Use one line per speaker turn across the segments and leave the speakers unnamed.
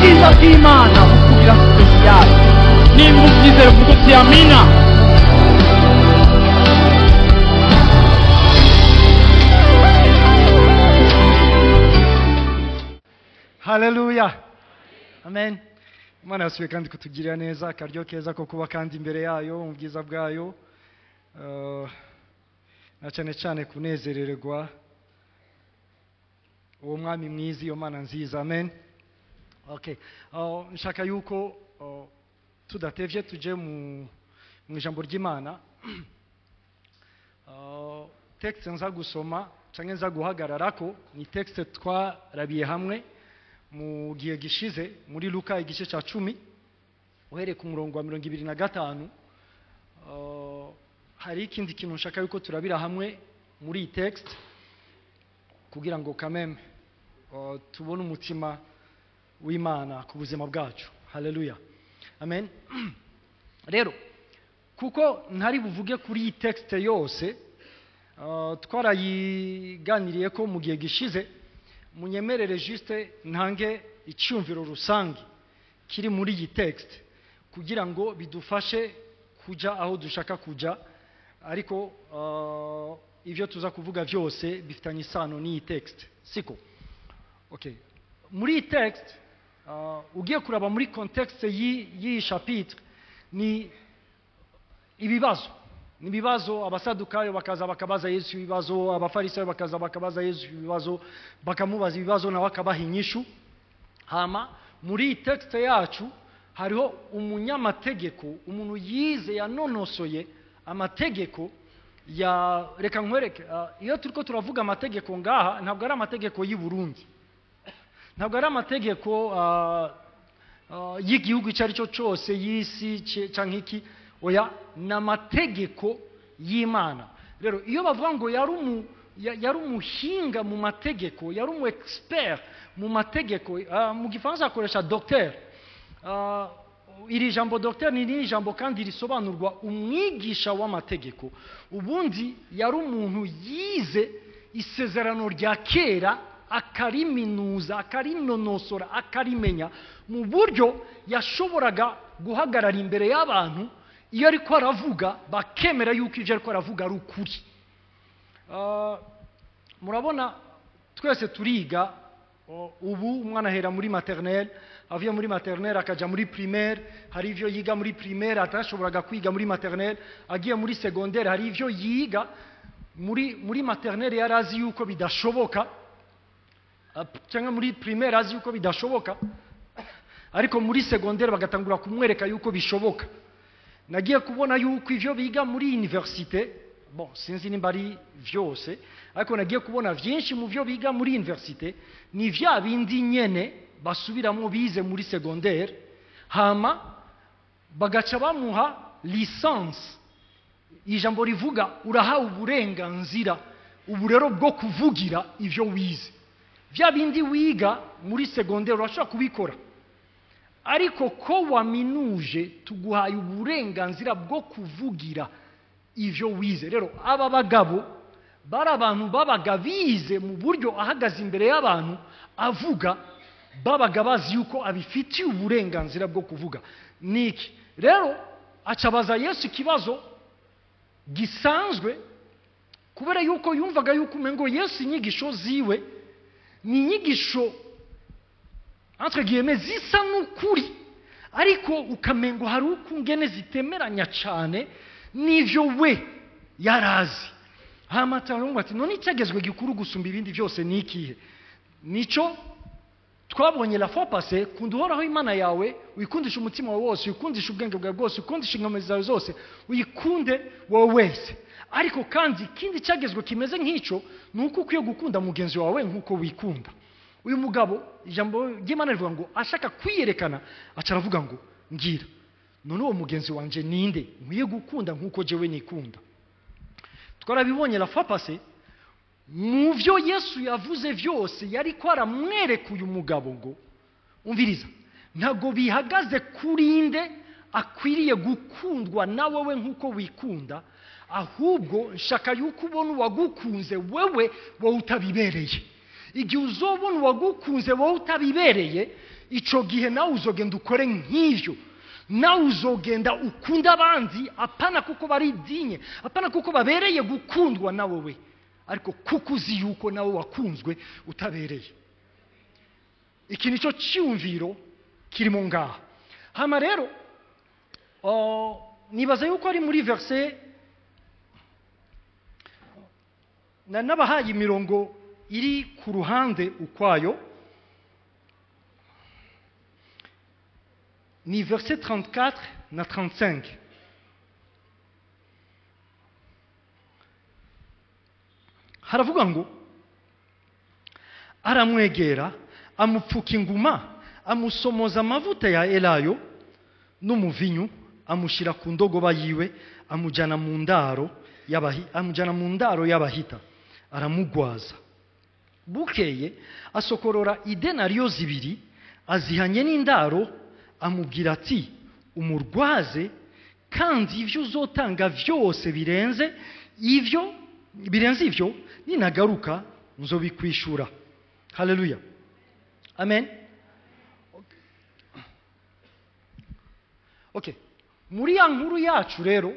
Ubwiza bw'Imana bukugira special. Nimba ubyizera uvuga uti amina.
Haleluya. Amen. Imana yasubiye kandi kutugirira neza, akaryo keza ko kuba kandi imbere yayo mu bwiza bwayo, na cyane cyane kunezererwa uwo mwami mwiza, iyo Mana nziza. Amen. Okay. Nshaka yuko tudatevye tuje mu ijambo ry'Imana. Texte nza gusoma canke nza guhagararako ni texte twarabiye hamwe mu gihe gishize muri Luka igice ca 10 uhereye ku murongo wa 25. Hari ikindi kintu nshaka yuko turabira hamwe muri iyi texte kugira ngo kameme tubone umutima w'Imana ku buzima bwacu. Haleluya. Amen. Rero kuko ntari buvuge kuri iyi texte yose, twarayiganiriye ko mu gihe gishize, munyemerere juste ntange icyumviro rusange kiri muri iyi texte kugira ngo bidufashe kuja aho dushaka kuja, ariko ivyo tuza kuvuga vyose bifitanye isano n'iyi texte, siko? Okay. Muri iyi texte ugiye kuraba muri contexte y'iyi chapitre ni ibibazo. Ni ibibazo, abasadukayo bakaza bakabaza Yesu ibibazo, abafarisayo bakaza bakabaza Yesu ibibazo, bakamubaza ibibazo nawe akabaha inyishu. Hama muri iyi texte yacu hariho umunyamategeko, umuntu yize yanonosoye amategeko ya, reka nkwereke, iyo turiko turavuga amategeko ngaha ntabwo ari amategeko y'i Burundi, ntabwo ari amategeko y'igihugu icyo ari cyo cyose y'isi canke iki, oya, ni amategeko y'Imana. Rero iyo bavuga ngo yari umuhinga mu mategeko, yari umu expert mu mategeko, mu gifaransa akoresha docteur. Iri jambo docteur ni ijambo kandi risobanurwa umwigisha w'amategeko. Ubundi yari umuntu yize isezerano rya kera akariminuza, akarinonosora, akarimenya mu buryo yashoboraga guhagarara imbere y'abantu iyo ariko aravuga bakemera yuko ibyo ariko aravuga ari ukuri. Murabona twese turiga, ubu umwana ahera muri maternelle, avuye muri maternelle akaja muri primaire, hari ivyo yiga muri primaire atashoboraga kwiga muri maternelle, agiye muri secondaire hari ivyo yiga muri maternelle yarazi yuko bidashoboka, cyangwa muri primaire azi yuko bidashoboka, ariko muri secondaire bagatangura kumwereka yuko bishoboka. Nagiye kubona yuko ivyo biga muri université, bon sinzi nimba ari vyose, ariko nagiye kubona vyinshi mu vyo biga muri université ni vya bindi nyene basubiramo bize muri secondaire, hama bagaca bamuha licence. Ijambo rivuga urahawe uburenganzira ubu rero bwo kuvugira ivyo wize. Vya bindi wiga muri secondaire urashobora kubikora, ariko ko waminuje tuguhaye uburenganzira bwo kuvugira ivyo wize. Rero aba bagabo bari abantu babaga bize mu buryo ahagaze imbere y'abantu avuga, babaga bazi yuko abifitiye uburenganzira bwo kuvuga. Niki rero acabaza Yesu ikibazo gisanzwe, kubera yuko yumvaga yuko umengo Yesu inyigisho ziwe ni inyigisho entre guillemets zisa n'ukuri, ariko ukamengo hari ukungene zitemeranya cyane n'ivyo we yarazi. Hama ngo ati none icyagezwe gikuru gusumba ibindi byose ni ikihe? Nico twabonye la fois passée, kunda Uhoraho Imana yawe, uyikundisha umutima wawe wose, uyikundisha ubwenge bwawe bwose, uyikundisha inkomezi zawe zose, uyikunde wowe wese. Ariko kandi ikindi cyagezwe kimeze nk'ico ni uko ukwiye gukunda mugenzi wawe nk'uko wikunda. Uyu mugabo ijambo ry'Imana rivuga ngo ashaka kwiyerekana, aca aravuga ngo ngira none uwo mugenzi wanje ninde nkwiye gukunda nk'uko jewe nikunda? Twarabibonye la fois passée, mu vyo Yesu yavuze vyose yariko aramwereka uyu mugabo ngo umviriza, ntago bihagaze kurinde akwiriye gukundwa na wewe nk'uko wikunda, ahubwo nshaka yuko ubona uwagukunze wewe wowe utabibereye. Igihe uzobona uwagukunze wowe utabibereye, Icyo gihe nawe uzogenda ukore nk'ivyo, nawe uzogenda ukunda abandi, apana kuko bari dinye, apana kuko babereye gukundwa nawe we, ariko kuko uzi yuko nawe wakunzwe utabereye. Iki nicyo cyiyumviro kirimo ngaha. Hama rero nibaza yuko ari muri verse nabahaye imirongo iri ku ruhande ukwayo, ni verse 34 na 35. Haravuga ngo aramwegera amupfuka inguma, amusomoza amavuta ya elayo n'umuvinyu, amushyira ku ndogoba yiwe, amujyana mu ndaro y'abahita, aramugwaza. Bukeye asokorora idenariyo 2 azihanye n'indaro, amubwira ati umurwaze, kandi ivyo uzotanga vyose birenze ivyo ninagaruka nzobikwishura. Haleluya, amen. Okay, muri ya nkuru yacu rero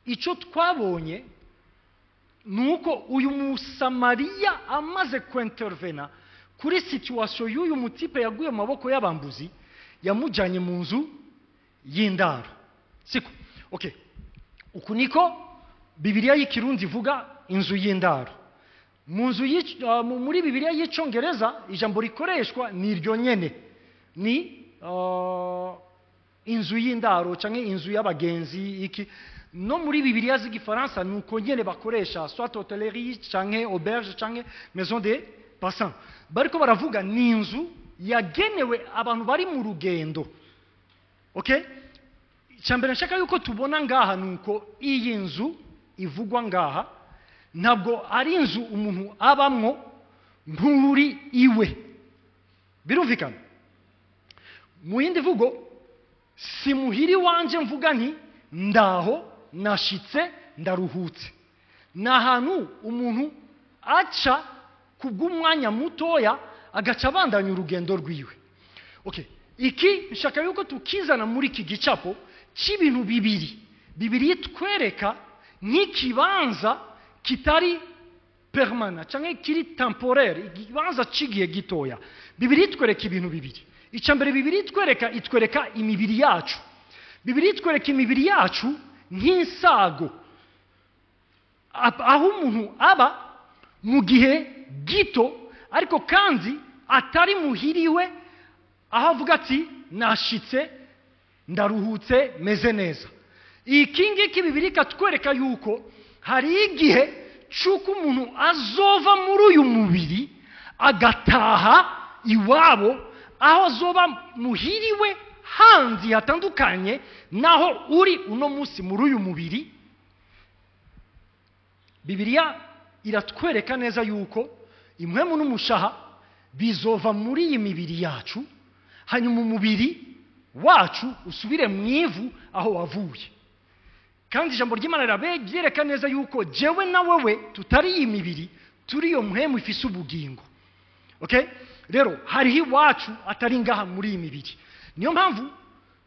icyo twabonye nuko uyu Musamariya amaze kwintervena kuri situation y'uyu mutipe yaguye mu maboko y'abambuzi, yamujyanye mu nzu y'indaro, siko? Okay, uku niko Bibiliya y'Ikirundi ivuga inzu y'indaro. Mu nzu muri Bibiliya y'Icyongereza ijambo rikoreshwa ni iryo nyene, ni inzu y'indaro cyangwa inzu y'abagenzi iki. No muri Bibiliya z'igifaransa nuko nyene bakoresha, soit hôtellerie cyangwa auberge cyangwa maison des passants. Bariko baravuga ni inzu yagenewe abantu bari mu rugendo. Okay, icyambere nshaka yuko tubona ngaha nuko iyi nzu ivugwa ngaha ntabwo ari inzu umuntu abamwo nk'uri iwe. Birumvikana? Mu yindi vugo, si muhiri wanje mvuga nti ndaho nashitse ndaruhutse. Ni ahantu umuntu aca kubw'umwanya mutoya agaca abandanya urugendo rwiwe. Okay, iki nshaka yuko tukizana muri iki gicapo cy'ibintu bibiri. Bibiri itwereka nk'ikibanza kitari permanent cyangwa kiri temporaire, ikibanza cy'igihe gitoya. Bibiri itwereka ibintu bibiri. Icya mbere Bibiri itwereka imibiri yacu. Bibiri itwereka imibiri yacu nk'insago, aho umuntu aba mu gihe gito, ariko kandi atari muhiriwe, aho avuga ati nashitse ndaruhutse meze neza. Iki ngiki Bibiri ikatwereka yuko hari igihe cy'uko umuntu azova muri uyu mubiri agataha iwabo, aho azoba muhiriwe handi hatandukanye naho uri uno munsi muri uyu mubiri. Bibiliya iratwereka neza yuko impwemu n'umushaha bizova muri iyi mibiri yacu, hanyuma umubiri wacu usubire mu ivu aho wavuye. Kandi ijambo ry'Imana rirabereka neza yuko jewe na wewe tutari iyi mibiri, turi iyo mpwemu ifise ubugingo. Okay? Rero hariho iwacu atari ngaha muri iyi mibiri. Niyo mpamvu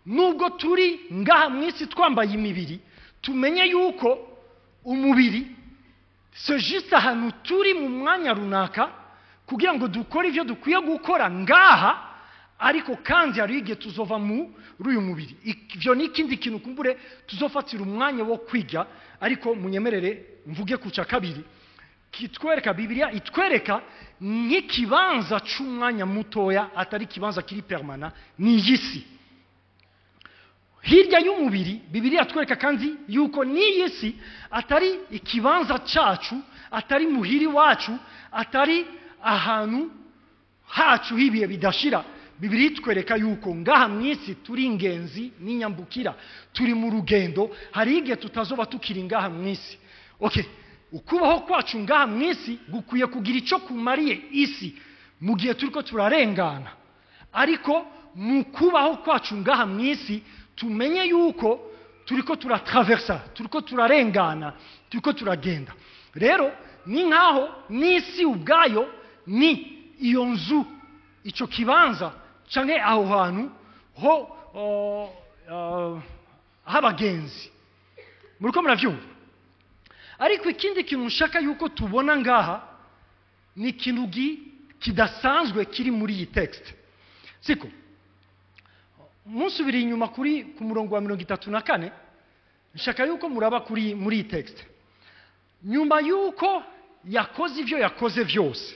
nubwo turi ngaha mu isi twambaye imibiri, tumenye yuko umubiri c'est juste ahantu turi mu mwanya runaka kugira ngo dukore ivyo dukwiye gukora ngaha, ariko kandi hari igihe tuzova muri uyu mubiri. Ivyo ni ikindi kintu kumbure tuzofatira umwanya wo kwiga, ariko munyemerere mvuge ku cya kabiri kitwereka Bibiliya itwereka nk'ikibanza c'umwanya mutoya, atari ikibanza kiri permanent, ni iy'isi. Hirya y'umubiri Bibiliya itwereka kandi yuko n'iyi si atari ikibanza cacu, atari muhiri wacu, atari ahantu hacu h'ibihe bidashira. Bibiliya itwereka yuko ngaha mu isi turi ingenzi n'inyambukira, turi mu rugendo, hari igihe tutazoba tukiri ngaha mu isi. Okay, ukubaho kwacu ngaha mu isi gukwiye kugira icyo kumariye isi mu gihe turiko turarengana, ariko mu kubaho kwacu ngaha mu isi tumenye yuko turiko turatraversa, turiko turarengana, turiko turagenda. Rero ni nkaho n'isi ubwayo ni Iyo nzu, icyo kibanza canke aho hantu ho h'abagenzi. Muriko muravyumva? Ariko ikindi kintu nshaka yuko tubona ngaha ni ikintu kidasanzwe kiri muri iyi texte, siko? Munsubiriye inyuma kuri ku murongo wa 34, nshaka yuko muraba kuri muri iyi texte. Nyuma yuko yakoze ivyo yakoze vyose,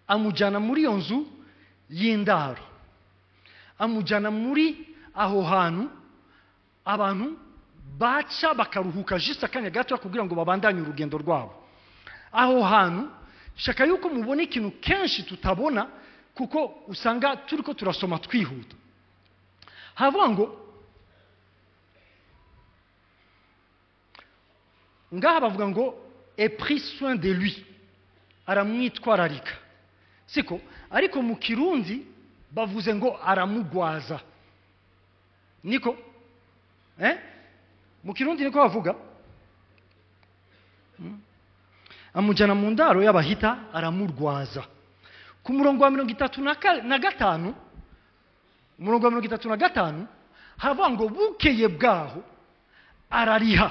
amujyana muri iyo nzu y'indaro, amujyana muri aho hantu abantu baca bakaruhuka juste akanya gato kugira ngo babandanye urugendo rwabo. Aho hantu shaka yuko mubona ikintu kenshi tutabona, kuko usanga turiko turasoma twihuta. Havuga ngo ngaha, bavuga ngo "et prit soin de lui", aramwitwararika, siko? Ariko mu Kirundi bavuze ngo aramugwaza, niko? Mu Kirundi niko bavuga. Amujyana mu ndaro y'abahita, aramurwaza. Ku murongo wa 35, umurongo wa 35, haravuga ngo bukeye bwaho arariha.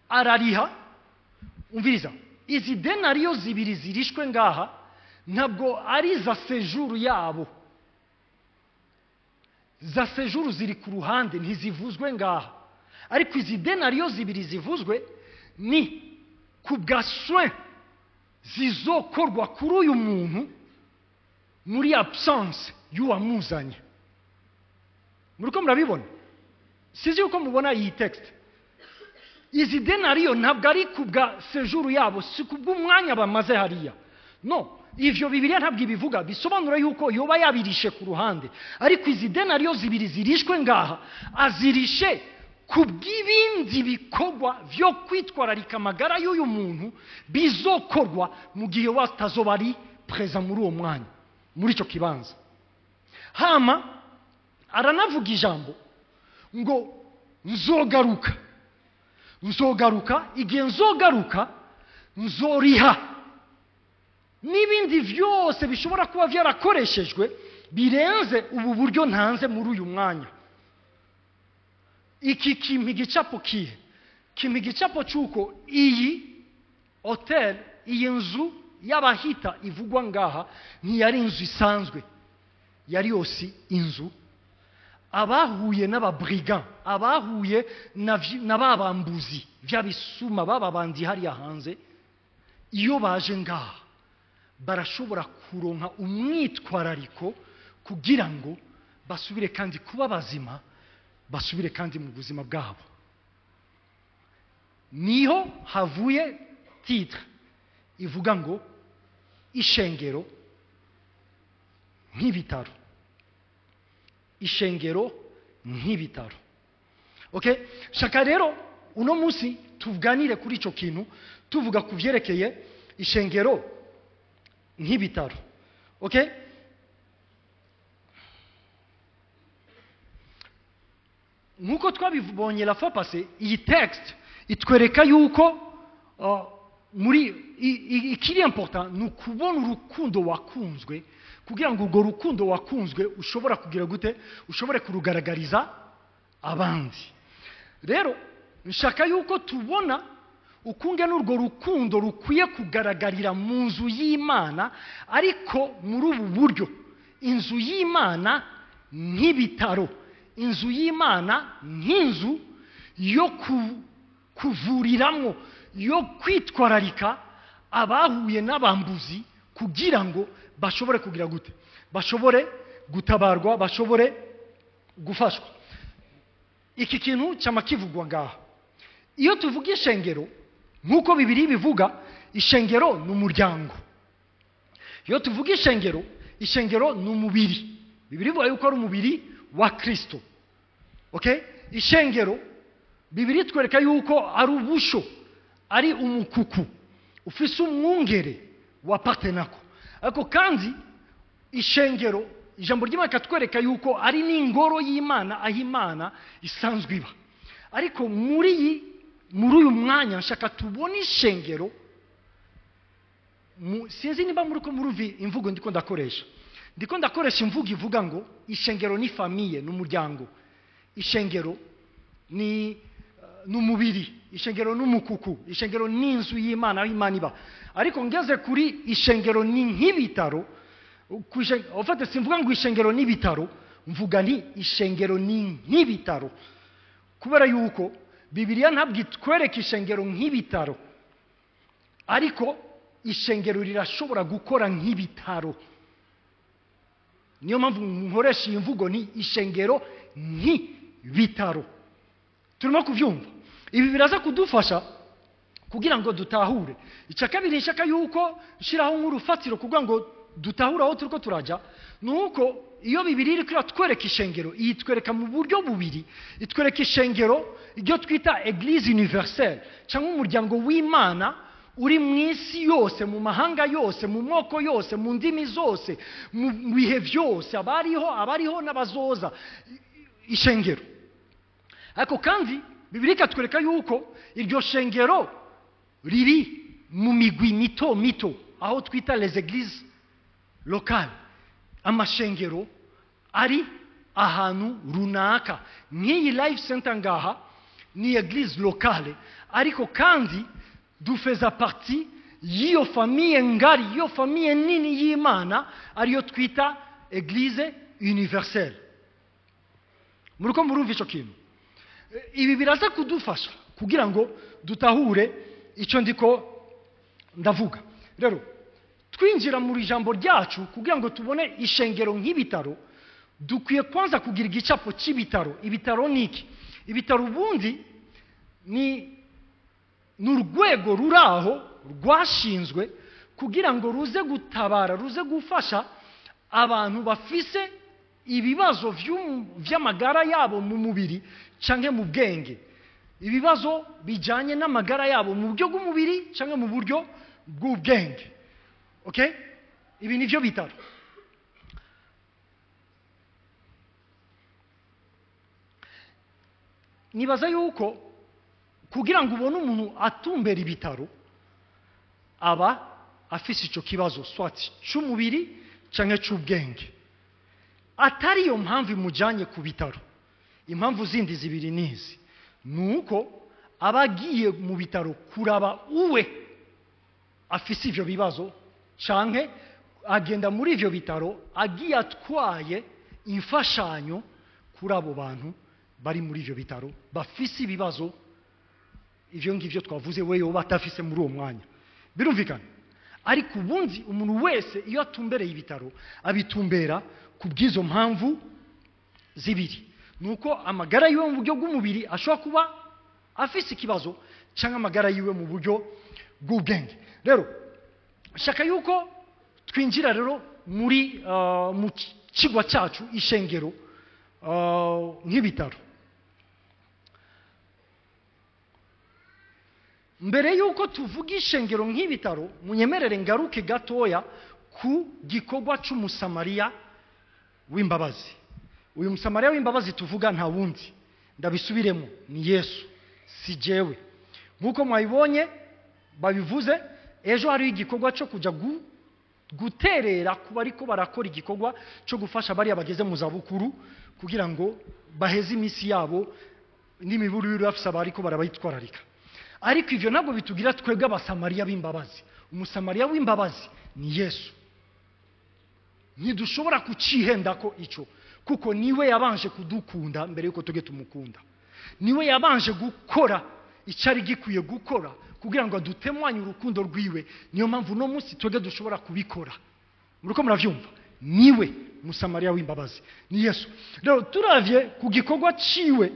Arariha. Umviriza, izi denariyo zibiri zirishwe ngaha ntabwo ari za séjour yabo. Za séjour ziri ku ruhande, ntizivuzwe ngaha. Ariko izi denariyo zibiri zivuzwe ni ku bwa soin zizokorwa kuri uyu muntu muri absence y'uwamuzanye. Muriko murabibona? Sizi yuko mubona iyi texte. Izi denariyo ntabwo ari ku bwa séjour yabo, si ku bw'umwanya bamaze hariya, no. Ivyo Bibiliya ntabwo ibivuga, bisobanura yuko yoba yabirishe ku ruhande. Ariko izi denariyo zibiri zirishwe ngaha, azirishe ku bw'ibindi bikorwa vyo kwitwararika amagara y'uyu muntu bizokorwa mu gihe watazoba ari présent muri uwo mwanya, muri icyo kibanza. Hama aranavuga ijambo ngo nzogaruka, nzogaruka, igihe nzogaruka nzoriha n'ibindi byose bishobora kuba byarakoreshejwe birenze ubu buryo ntanze muri uyu mwanya. Iki kimpa igicapo kihe? Kimpa igicapo cy'uko iyi hotel, iyi nzu y'abahita ivugwa ngaha, ntiyari inzu isanzwe, yari yose inzu abahuye n'ababrigands, abahuye na babambuzi, vya bisuma bababandi hariya hanze, iyo baje ngaha barashobora kuronka umwitwarariko kugira ngo basubire kandi kuba bazima, basubire kandi mu buzima bwabo. Niho havuye titre ivuga ngo ishengero nk'ibitaro, ishengero nk'ibitaro. Okay, shaka rero uno munsi tuganire kuri ico kintu, tuvuga ku vyerekeye ishengero nk'ibitaro. Okay, nkuko twabibonye la fois passée, iyi texte itwereka yuko muri ikiri important ni ukubona urukundo wakunzwe, kugira ngo urwo rukundo wakunzwe ushobora kugira gute, ushobore kurugaragariza abandi. Rero nshaka yuko tubona ukunge n'urwo rukundo rukwiye kugaragarira mu nzu y'Imana, ariko muri ubu buryo: inzu y'Imana nk'ibitaro, inzu y'Imana nk'inzu yo kuvuriramo, yo kwitwararika abahuye n'abambuzi kugira ngo bashobore kugira gute, bashobore gutabarwa, bashobore gufashwa. Iki kintu cyama kivugwa ngaha. Iyo tuvuga ishengero, nk'uko Bibiri bivuga, ishengero ni umuryango. Iyo tuvuga ishengero, ishengero ni umubiri. Bibiri bivuga yuko ari umubiri wa Kristo. Okay, ishengero Bibiri twereka yuko ari ubusho, ari umukuku ufise umwungere wa partenako. Ariko kandi ishengero, ijambo ry'Imana katwereka yuko ari n'ingoro y'Imana, aho Imana isanzwe iba. Ariko muri uyu mwanya nshaka tubone ishengero Sinzi niba muri ko muruvi imvugo ndiko ndakoresha. Ndiko ndakoresha imvugo ivuga ngo ishengero ni famille, ni umuryango. Ishengero ni n'umubiri, ishengero n'umukuku, ishengero ni inzu y'Imana aho Imana iba. Ariko ngeze kuri ishengero ni nk'ibitaro, ufate simvuga ngo ishengero ni ibitaro, mvuga ni ishengero ni nk'ibitaro. Kubera yuko Bibiliya ntabwo itwereka ishengero nk'ibitaro, ariko ishengero rirashobora gukora nk'ibitaro. Niyo mpamvu nkoresha iyi mvugo ni ishengero nk'ibitaro. Turimo kubyumva. Ibi biraza kudufasha kugira ngo dutahure. Icya kabiri nshaka yuko nshiraho nk'urufatiro kugira ngo dutahure aho turiko turaja, nuko iyo Bibiliya iriko iratwereka ishengero, iyitwereka mu buryo bubiri. Itwereka ishengero iryo twita Eglise universelle, cyangwa umuryango w'Imana uri mu isi yose, mu mahanga yose, mu moko yose, mu ndimi zose, mu bihe byose, abariho, abariho n'abazoza, ishengero. Ariko kandi Bibiliya ikatwereka yuko iryo shengero riri mu migwi mito mito, aho twita les églises locales, amashengero ari ahantu runaka. Nk'iyi Life Center ngaha ni église locale, ariko kandi dufeza partie y'iyo famille ngari, iyo famille nini y'Imana, ariyo twita église universelle. Muriko murumva ico kintu? Ibi biraza kudufasha kugira ngo dutahure icyo ndiko ndavuga. Rero twinjira mu ijambo ryacu kugira ngo tubone ishengero nk'ibitaro, dukwiye kwanza kugira igicapo cy'ibitaro. Ibitaro ni iki? Ibitaro ubundi ni urwego ruraho rwashinzwe kugira ngo ruze gutabara, ruze gufasha abantu bafise ibibazo vy'amagara yabo mu mubiri canke mu bwenge, ibibazo bijanye n'amagara yabo mu buryo bw'umubiri canke mu buryo bw'ubwenge. Okay? Ibi nivyo bitaro. Nibaza yuko kugira ngo ubone umuntu atumbera ibitaro aba afise ico kibazo swat c'umubiri canke c'ubwenge. Atari yo mpamvu imujanye ku bitaro. Impamvu zindi zibiri nizi: nuko abagiye mu bitaro kuraba uwe afise ivyo bibazo, canke agenda muri ivyo bitaro agiye atwaye imfashanyo kuri abo bantu bari muri ivyo bitaro bafise ibibazo ivyo ngivyo twavuze we yoba atafise muri uwo mwanya. Birumvikana? Ariko ubundi umuntu wese iyo atumbereye ibitaro abitumbera kubw'izo mpamvu zibiri: nuko amagara yiwe mu buryo bw'umubiri ashobora kuba afise ikibazo, cyangwa amagara yiwe mu buryo bw'ubwenge. Rero shaka yuko twinjira rero muri mu kigwa cyacu ishengero nk'ibitaro. Mbere yuko tuvuga ishengero nk'ibitaro, munyemerere ngaruke gatoya ku gikorwa cy'Umusamariya w'imbabazi. Uyu Musamariya w'imbabazi tuvuga nta wundi, ndabisubiremo, ni Yesu, si jewe. Nkuko mwabibonye babivuze ejo, hari igikorwa cyo kujya guterera kuba ariko barakora igikorwa cyo gufasha bariya bageze mu zabukuru kugira ngo baheze iminsi yabo n'imiburire bafise abariko barabayitwararika. Ariko ivyo ntabwo bitugira twebwe abasamariya b'imbabazi. Umusamariya w'imbabazi ni Yesu. Ntidushobora kucihendako ico, kuko niwe yabanje kudukunda mbere yuko tuge tumukunda. Niwe yabanje gukora icyari gikwiye gukora kugira ngo adutemwanye urukundo rwiwe. Niyo mpamvu no munsi twebwe dushobora kubikora. Muriko muravyumva? Niwe Musamariya w'imbabazi, ni Yesu. Rero turavye ku gikorwa ciwe,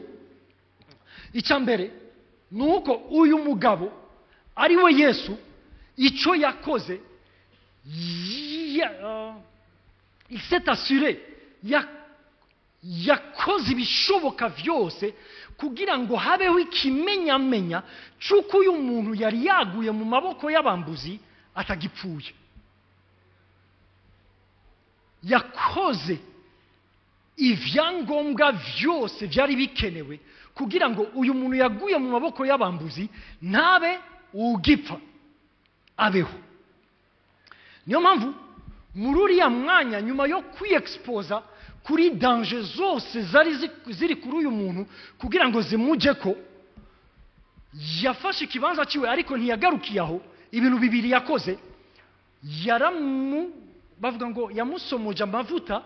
icya mbere nuko uyu mugabo ari we Yesu, ico yakoze, il s'est assuré, yakoze ibishoboka vyose kugira ngo habeho ikimenyamenya c'uko uyu muntu yari yaguye mu maboko y'abambuzi atagipfuye. Yakoze ivyangombwa vyose vyari bikenewe kugira ngo uyu muntu yaguye mu maboko y'abambuzi ntabe ugipfa, abeho. Niyo mpamvu muri uriya mwanya, nyuma yo kwiyexposa kuri danger zose zari ziri kuri uyu muntu kugira ngo zimujye ko, yafashe ikibanza cyiwe. Ariko ntiyagarukiye aho. Ibintu bibiri yakoze: yaramu, bavuga ngo yamusomoje amavuta,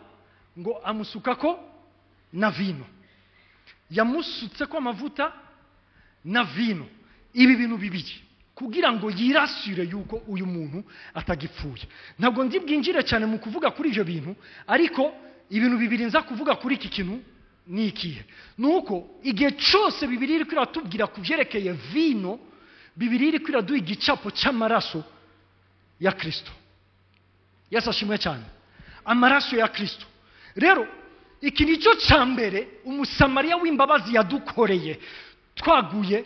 ngo amusukako na vino. Yamusutse ko amavuta na vino, ibi bintu bibiri, kugira ngo yirasire yuko uyu muntu atagipfuye. Ntabwo ndi bwinjire cyane mu kuvuga kuri ibyo bintu, ariko ibintu bibiri nza kuvuga kuri iki kintu ni ikihe? Ni uko igihe cyose Bibiliya iri iratubwira ku byerekeye vino, Bibiliya iri iraduha igicapo cy'amaraso ya Kirisito. Yesu ashimwe cyane. Amaraso ya Kirisito rero, iki ni cyo cya mbere Umusamariya w'imbabazi yadukoreye twaguye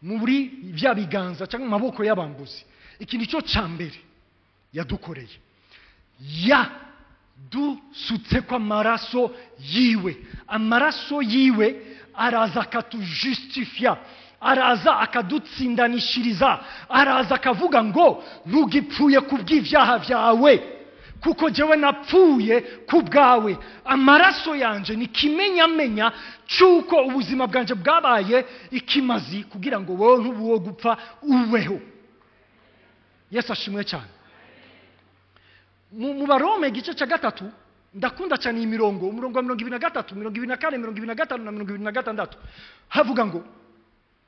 muri bya biganza cyangwa mu maboko y'abambuzi. Iki ni cyo cya mbere yadukoreye: yadusutse ko amaraso yiwe. Amaraso yiwe araza akatujustifia, araza akadutsindanishiriza, araza akavuga ngo ntugipfuye ku bw'ibyaha byawe, kuko jyewe napfuye ku bwawe. Amaraso yanjye ni kimenyamenya cy'uko ubuzima bwanjye bwabaye ikimazi kugira ngo wowe ntubuwo gupfa, ubeho. Yesu ashimwe cyane. Mu Barome igice cya 3, ndakunda cyane iyi mirongo, umurongo wa 23, 24, 25 na 26, havuga ngo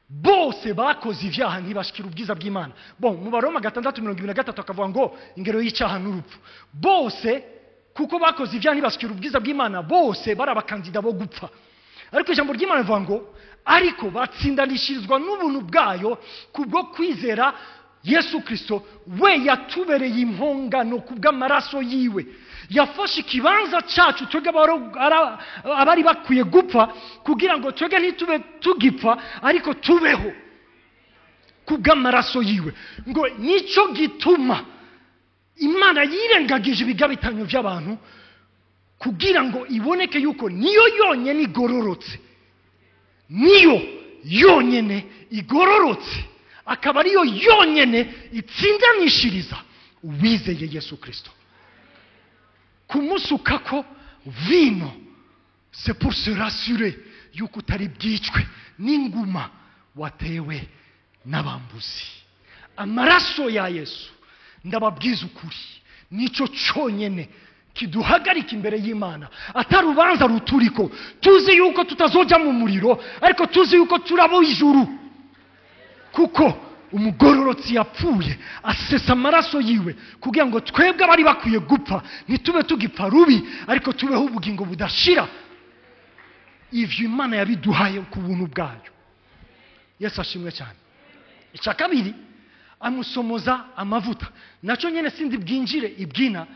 bose bakoze ibyaha, ntibashikira ubwiza bw'Imana. Bon, mu Baroma 6:23 akavuga ngo ingero y'icyaha n'urupfu. Bose kuko bakoze ibyaha, ntibashikira ubwiza bw'Imana, bose bari abakandida bo gupfa. Ariko ijambo ry'Imana rivuga ngo ariko batsindanishirizwa n'ubuntu bwayo kubwo kwizera Yesu Kirisito, we yatubereye impongano ku bw'amaraso yiwe. Yafashe ikibanza cyacu twebwe abari bakwiye gupfa, kugira ngo twebwe ntitube tugipfa, ariko tubeho ku bw'amaraso yiwe. Ngo nicyo gituma Imana yirengagije ibigabitanyo by'abantu, kugira ngo iboneke yuko niyo yonyine igororotse, niyo yonyine igororotse, akaba ariyo yonyine itsindanishiriza uwizeye Yesu Kirisito. Kumusuka ko vino, c'est pour se rassurer yuko utari bwicwe n'inguma watewe n'abambuzi. Amaraso ya Yesu, ndababwiza ukuri, nicyo cyonyine kiduhagarika imbere y'Imana atari urubanza ruturiko. Tuzi yuko tutazojya mu muriro, ariko tuzi yuko turabo ijuru, kuko umugororotsi yapfuye, asesa amaraso yiwe kugira ngo twebwe abari bakwiye gupfa ntitube tugipfa rubi, ariko tubeho ubugingo budashira. Ivyo Imana yabiduhaye ku buntu bwayo. Yesu ashimwe cyane. Icya kabiri, amusomoza amavuta. Nacyo nyine sindi bwinjire ibwina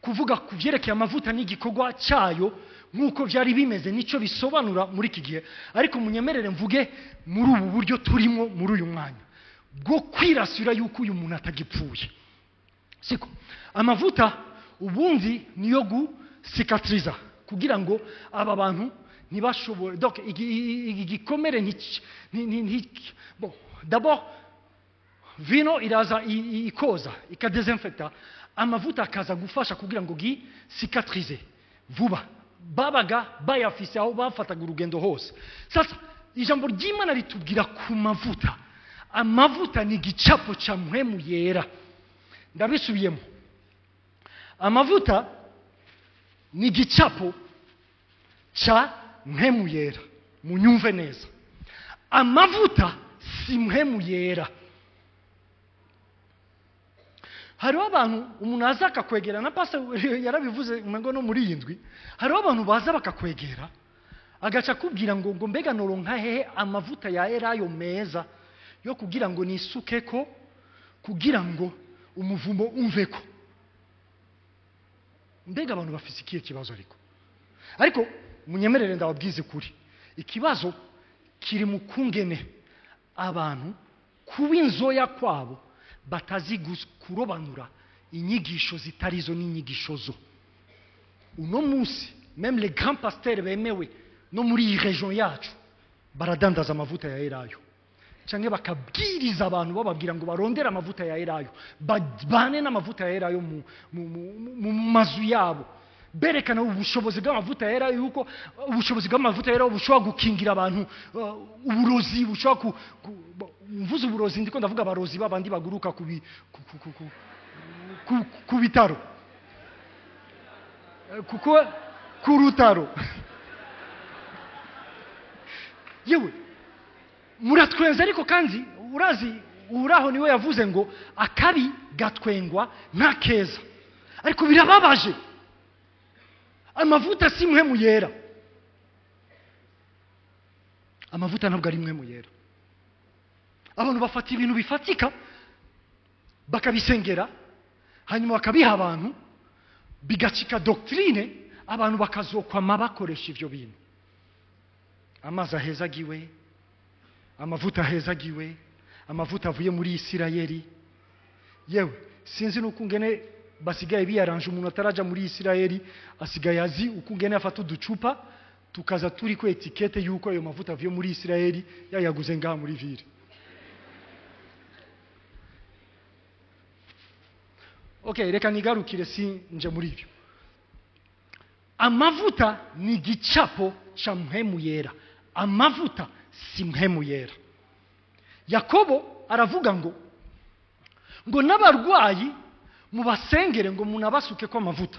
kuvuga ku byerekeye amavuta n'igikorwa cyayo nk'uko byari bimeze, nicyo bisobanura muri iki gihe. Ariko munyemerere mvuge muri ubu buryo turimo muri uyu mwanya bwo kwirasira yuko uyu muntu atagipfuye. Siko amavuta ubundi niyo gucicatriza, kugira ngo aba bantu ntibashobore, donc igikomere bon, d'abord vino iraza ikoza, ikadesinfecta, amavuta akaza gufasha kugira ngo gi cicatrize vuba. Babaga bayafise aho bafataga urugendo hose. Sasa ijambo ry'Imana ritubwira ku mavuta: amavuta ni igicapo cya Mpwemu Yera. Ndabisubiyemo: amavuta ni igicapo cya Mpwemu Yera. Munyumve neza, amavuta si Mpwemu Yera. Hariho abantu, umuntu aza akakwegera, na pastor yarabivuze ngo no muri iyi ndwi, hariho abantu baza bakakwegera, agaca akubwira ngo mbega noronka hehe amavuta ya elayo meza yo kugira ngo nisuke ko, kugira ngo umuvumo umve ko? Mbega abantu bafise ikihe kibazo? Ariko munyemerere ndababwize kuri ikibazo kiri mu kungene abantu kuba inzoya kwabo, batazi kurobanura inyigisho zitari zo n'inyigisho zo. Uno munsi même les grands pasteurs bemewe no muri iyi région yacu baradandaza amavuta ya elayo. cyangwa bakabwiriza abantu bababwira ngo barondere amavuta ya elayo, babane n'amavuta ya elayo mu mazu yabo, berekana ubushobozi bw'amavuta ya elayo, yuko ubushobozi bw'amavuta ya elayo bushobora gukingira abantu uburozi, bushobora mvuze uburozi ndiko ndavuga abarozi babandi baguruka ku bitaro, kuko ku rutaro. Yewe muratwenza, ariko kandi urazi uraho niwe yavuze ngo akabi gatwengwa nta keza, ariko birababaje. Amavuta si mpwemu yera, amavuta ntabwo ari mpwemu yera. Abantu bafata ibintu bifatika bakabisengera, hanyuma bakabiha abantu, bigacika doctrine, abantu bakazokwama bakoresha ivyo bintu. Amazi ahezagiwe, amavuta ahezagiwe, amavuta avuye muri Isirayeli. Yewe sinzi n'ukungene basigaye biyaranje, umuntu ataraja muri Isirayeli asigaye azi ukungene afata uducupa tukaza turi ku etikete yuko ayo mavuta avuye muri Isirayeli, yayaguze ngaha muri ville. Okay, reka nigarukire si nje muri ibyo. Amavuta ni igicapo cha mpwemu yera, amavuta si mpwemu yera. Yakobo aravuga ngo n'abarwayi mubasengere ngo munabasuke ko amavuta.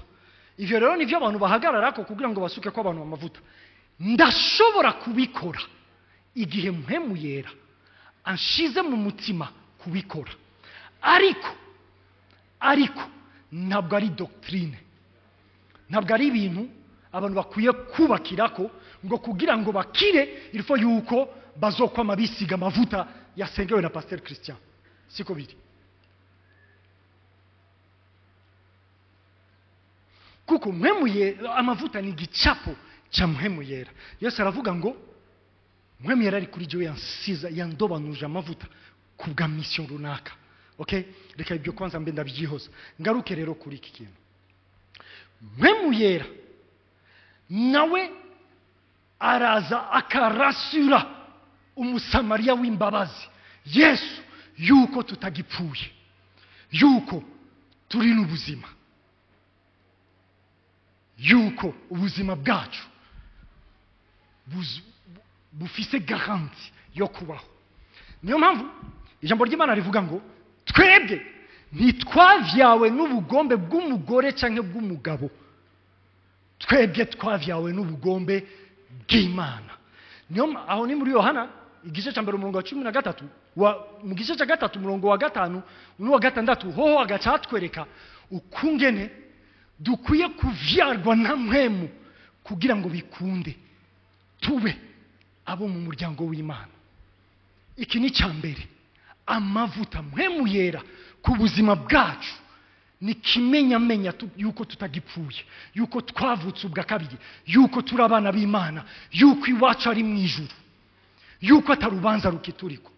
Ivyo rero nivyo abantu bahagararako kugira ngo basuke ko abantu amavuta. Ndashobora kubikora igihe mpwemu yera anshize mu mutima kubikora, ariko ntabwo ari doctrine, ntabwo ari ibintu abantu bakwiye kubakirako ngo kugira ngo bakire ilfo yuko bazokwama bisiga amavuta yasengewe na Pasteur Christian. Siko biri, kuko mpwemu yera, amavuta ni igicapo cha mpwemu yera. Yesu aravuga ngo mpwemu yera ari kuri jewe, yansiza yandobanuje amavuta kubwa mission runaka. Okay, reka ibyo kwanza mbe ndabyihoza, ngaruke rero kuri iki kintu. Mpwemu yera nawe araza akarasura umusamariya w'imbabazi Yesu yuko tutagipfuye, yuko turi n'ubuzima, yuko ubuzima bwacu bufise garanti yo kubaho. Niyo mpamvu ijambo ry'Imana rivuga ngo twebwe ntitwavyawe n'ubugombe bw'umugore canke bw'umugabo, twebwe twavyawe n'ubugombe bw'Imana. Niyo aho ni muri Yohana igice cya mbere umurongo wa 13, mu gice cya 3 umurongo wa 5 n'uwa 6, hoho agacatwereka ukungene dukwiye kuvyarwa na mpwemu kugira ngo bikunde tube abo mu muryango w'Imana. Iki ni cya mbere, amavuta mpwemu yera ku buzima bwacu ni kimenyamenya yuko tutagipfuye, yuko twavutse ubwa kabiri, yuko turi abana b'Imana, yuko iwacu ari mu ijuru, yuko atarubanza rukituriko.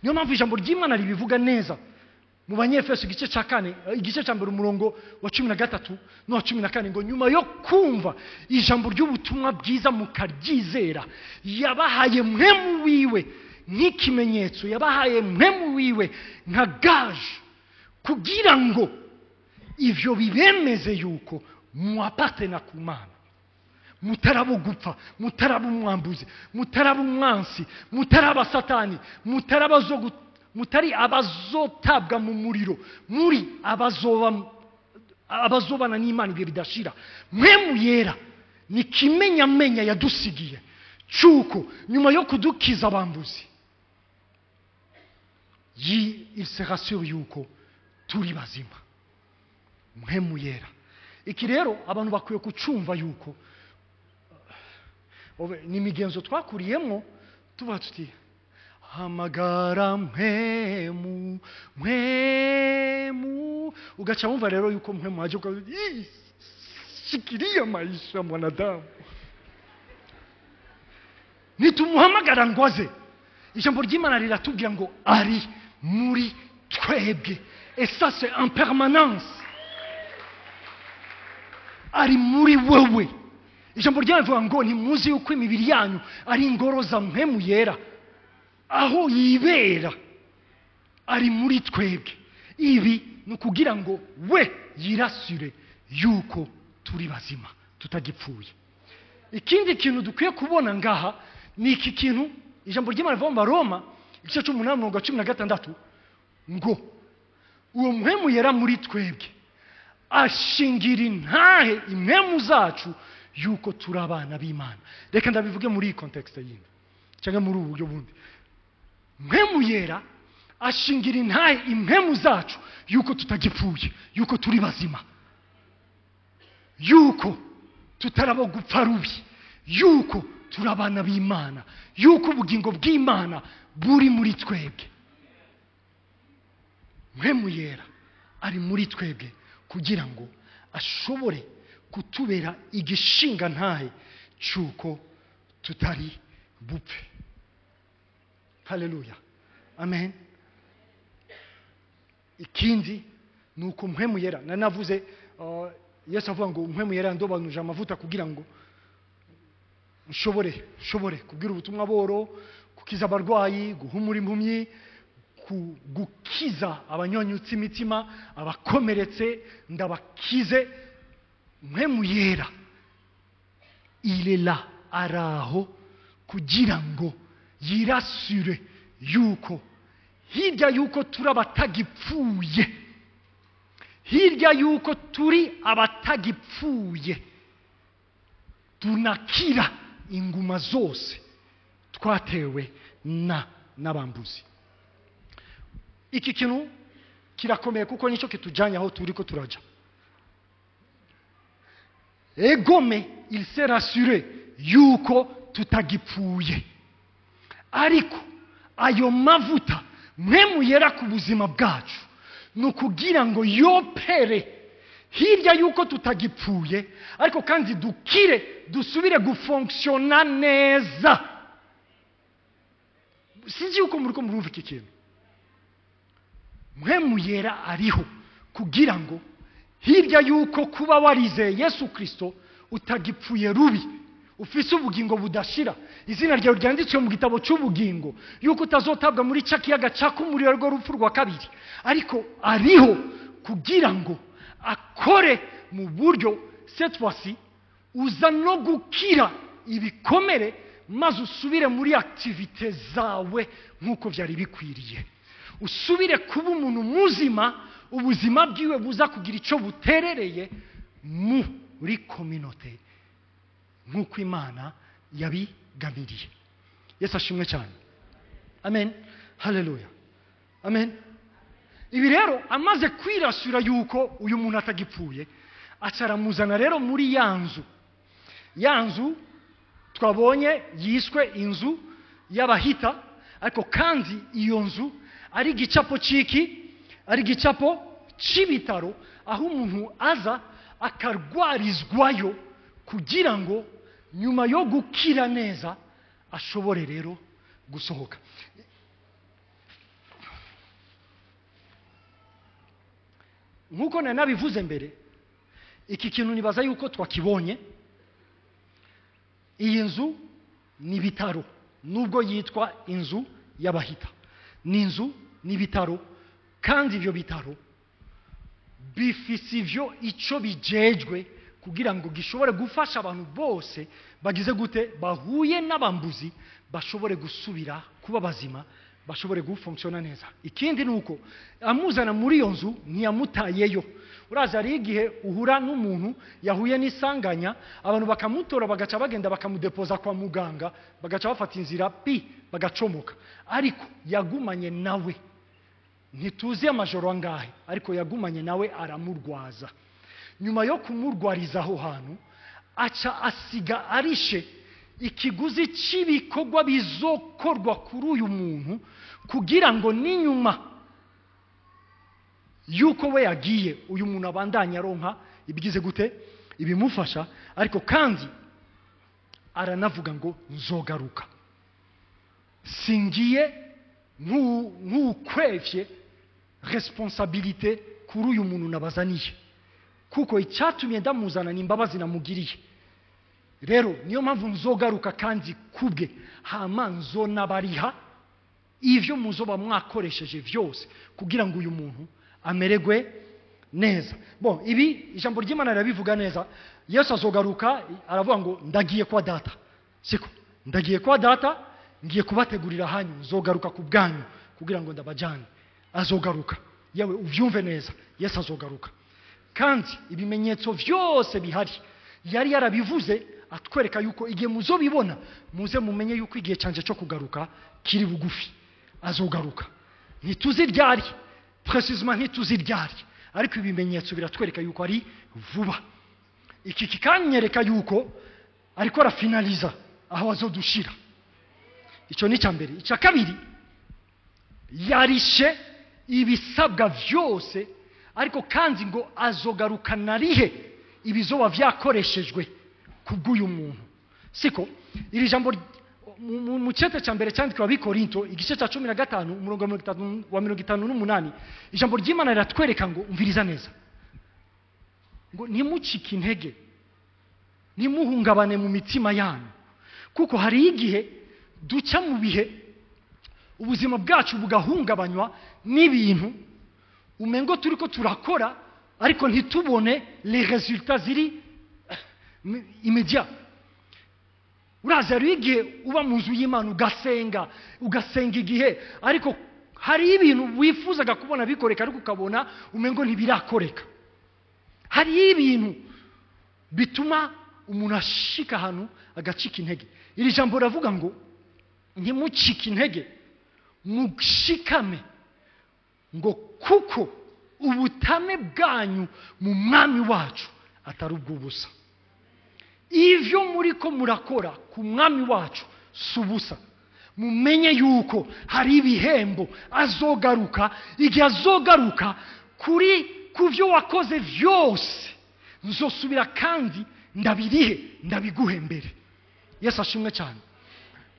Niyo mpamvu ijambo ry'Imana ribivuga neza mu Banyefeso igice cya 4, igice cya mbere umurongo wa 13 n'uwa 14, ngo nyuma yo kumva ijambo ry'ubutumwa bwiza mukaryizera, yabahaye mpwemu wiwe nk'ikimenyetso, yabahaye mpwemu wiwe nka gage, kugira ngo ivyo bibemeze yuko muapatena ku Mana, mutarabo gupfa, mutarabo umwambuzi, mutarabo umwansi, mutaraba satani, mutari abazotabwa mu muriro, muri abazobana n'Imana ibihe bidashira. Mpwemu yera ni kimenyamenya yadusigiye cyuko nyuma yo kudukiza abambuzi, il se rassure yuko turi bazima. Mpwemu yera. Iki rero abantu bakwiye kucumva yuko ni imigenzo twakuriyemo, tuba tuti hamagara mpwemu mpwemu, ugaca wumva rero yuko mpwemu aje, shikiria maisha mwanadamu. Nitumuhamagara ngo aze, ijambo ry'Imana riratubwira ngo ari muri twebwe, et ça c'est en permanence. Ari muri wewe. Ijambo ry'Imana rivuga ngo ntimuzi yuko imibiri yanyu ari ingoro za mpwemu yera Aho yibera ari muri twebwe. Ibi ni ukugira ngo we yirasire yuko turi bazima, tutagipfuye. Ikindi kintu dukwiye kubona ngaha ni iki kintu ijambo ry'Imana rivuga mu Baroma igice c'umunani umurongo wa 16, ngo uwo mpwemu yera muri twebwe ashingira intahe impwemu zacu yuko turi abana b'Imana. Reka ndabivuge muri iyi context yindi cyangwa muri ubu buryo bundi. Mpwemu yera ashingira intahe impwemu zacu yuko tutagipfuye, yuko turi bazima, yuko tutarabo gupfa rubi, yuko turi abana b'Imana, yuko ubugingo bw'Imana buri muri twebwe. Mpwemu yera ari muri twebwe kugira ngo ashobore kutubera igishinga ntahe cy'uko tutari bupfe. Haleluya, amen. Ikindi ni uko mpwemu yera, nanavuze Yesu avuga ngo mpwemu yera ndobanuje amavuta kugira ngo nshobore kubwira ubutumwa boro, gukiza abarwayi, guhumura impumyi, gukiza abanyonyutse imitima, abakomeretse ndabakize. Mpwemu yera il est là, araho kugira ngo yirasure yuko hirya yuko turi abatagipfuye, hirya yuko turi abatagipfuye, tunakira inguma zose twatewe na n'abambuzi. Iki kintu kirakomeye kuko nicyo kitujanye aho turi ko turaja. Egome il s'est rassuré yuko tutagipfuye, ariko ayo mavuta mpwemu yera ku buzima bwacu ni ukugira ngo yopere hirya yuko tutagipfuye, ariko kandi dukire, dusubire gufonctiona neza. Sinzi yuko muri ko murumva iki kintu. Mpwemu yera ariho kugira ngo hirya yuko kuba warizeye Yesu Kristo utagipfuye rubi, ufise ubugingo budashira, izina ryawe ryanditswe mu gitabo cy'ubugingo, yuko utazotabwa muri cya kiyaga caka umuriro rwo rupfu rwa kabiri, ariko ariho kugira ngo akore mu buryo cette fois-ci uza no gukira ibikomere, maze usubire muri activité zawe nk'uko byari bikwiriye, usubire kuba umuntu muzima, ubuzima bwiwe buza kugira icyo buterereye muri communauté nk'uko Imana yabigamiriye. Yesu ashimwe cyane. Amen, haleluya, amen. Ibi rero amaze kwirasura yuko uyu muntu atagipfuye, acaramuzana rero muri ya nzu, ya nzu twabonye yiswe inzu y'abahita, ariko kandi iyo nzu ari igicapo cy'iki? Ari igicapo cy'ibitaro, aho umuntu aza akarwarizwayo kugira ngo nyuma yo gukira neza ashobore rero gusohoka. Nkuko nanabivuze mbere, iki kintu nibaza yuko twakibonye. Iyi nzu ni ibitaro, nubwo yitwa inzu y'abahita, ni inzu n'ibitaro, kandi ibyo bitaro bifise ivyo ico bijejwe kugira ngo gishobore gufasha abantu bose bagize gute, bahuye n'abambuzi, bashobore gusubira kuba bazima, bashobore gufonctiona neza. Ikindi nuko amuzana muri iyo nzu ntiyamutayeyo. Uraza ari igihe uhura n'umuntu yahuye n'isanganya, abantu bakamutora bagaca bagenda bakamudepoza kwa muganga, bagaca bafata inzira pi bagacomoka, ariko yagumanye nawe, ntituzi amajoro angahe, ariko yagumanye nawe aramurwaza. Nyuma yo kumurwariza aho hantu, aca asiga arishe ikiguzi cy'ibikorwa bizokorwa kuri uyu muntu, kugira ngo n'inyuma yuko we yagiye uyu muntu abandanya aronka ibigize gute, ibimufasha. Ariko kandi aranavuga ngo nzogaruka, singiye nk'ukwevye responsabilité kuri uyu muntu nabazaniye, kuko icyatumye ndamuzana ni imbabazi namugiriye. Rero niyo mpamvu nzogaruka kandi kubwe, hama nzonabariha Ivyo muzoba mwakoresheje vyose kugira ngo uyu muntu amererwe neza. Bon, ibi ijambo ry'Imana rirabivuga neza. Yesu azogaruka, aravuga ngo ndagiye kwa Data, siko? Ndagiye kwa Data, ngiye kubategurira hanyu, nzogaruka ku bwanyu kugira ngo ndabajane. Azogaruka. Yewe, uvyumve neza, Yesu azogaruka. Kandi ibimenyetso vyose bihari yari yarabivuze, atwereka yuko igihe muzobibona, muze mumenye yuko igihe canje cyo kugaruka kiri bugufi. Azogaruka, ntituzi ryari précisément, ntituzi ryari, ariko ibimenyetso biratwereka yuko ari vuba. Iki kikanyereka yuko ariko arafinaliza aho azodushira. Icyo ni icya mbere. Icya kabiri, yarishe ibisabwa vyose, ariko kandi ngo azogarukana rihe ibizoba vyakoreshejwe kubw'uyu muntu, siko? Iri jambo mu cete cya mbere cyandikiwe Abikorinto, igice cya 15, umurongo wa 58, ijambo ry'Imana riratwereka ngo, umviriza neza, ngo ntimucike intege, ntimuhungabane mu mitima yanyu. Kuko hari igihe duca mu bihe, ubuzima bwacu bugahungabanywa n'ibintu umengo turi ko turakora, ariko ntitubone les résultats ziri immédiat. Urazi, hariho igihe uba mu nzu y'Imana, ugasenga, ugasenga igihe, ariko hari ibintu wifuzaga kubona bikoreka, ariko ukabona umengo ntibirakoreka. Hariho ibintu bituma umuntu ashika ahantu agacika intege. Iri jambo riravuga ngo ntimucike intege, mushikame, ngo kuko ubutame bwanyu mu Mwami wacu atari ubw'ubusa. Ivyo muriko murakora ku Mwami wacu si ubusa. Mumenye yuko hari ibihembo. Azogaruka. Igihe azogaruka, kuri ku byo wakoze vyose nzosubira kandi ndabirihe, ndabiguhe mbere. Yesu ashimwe cyane.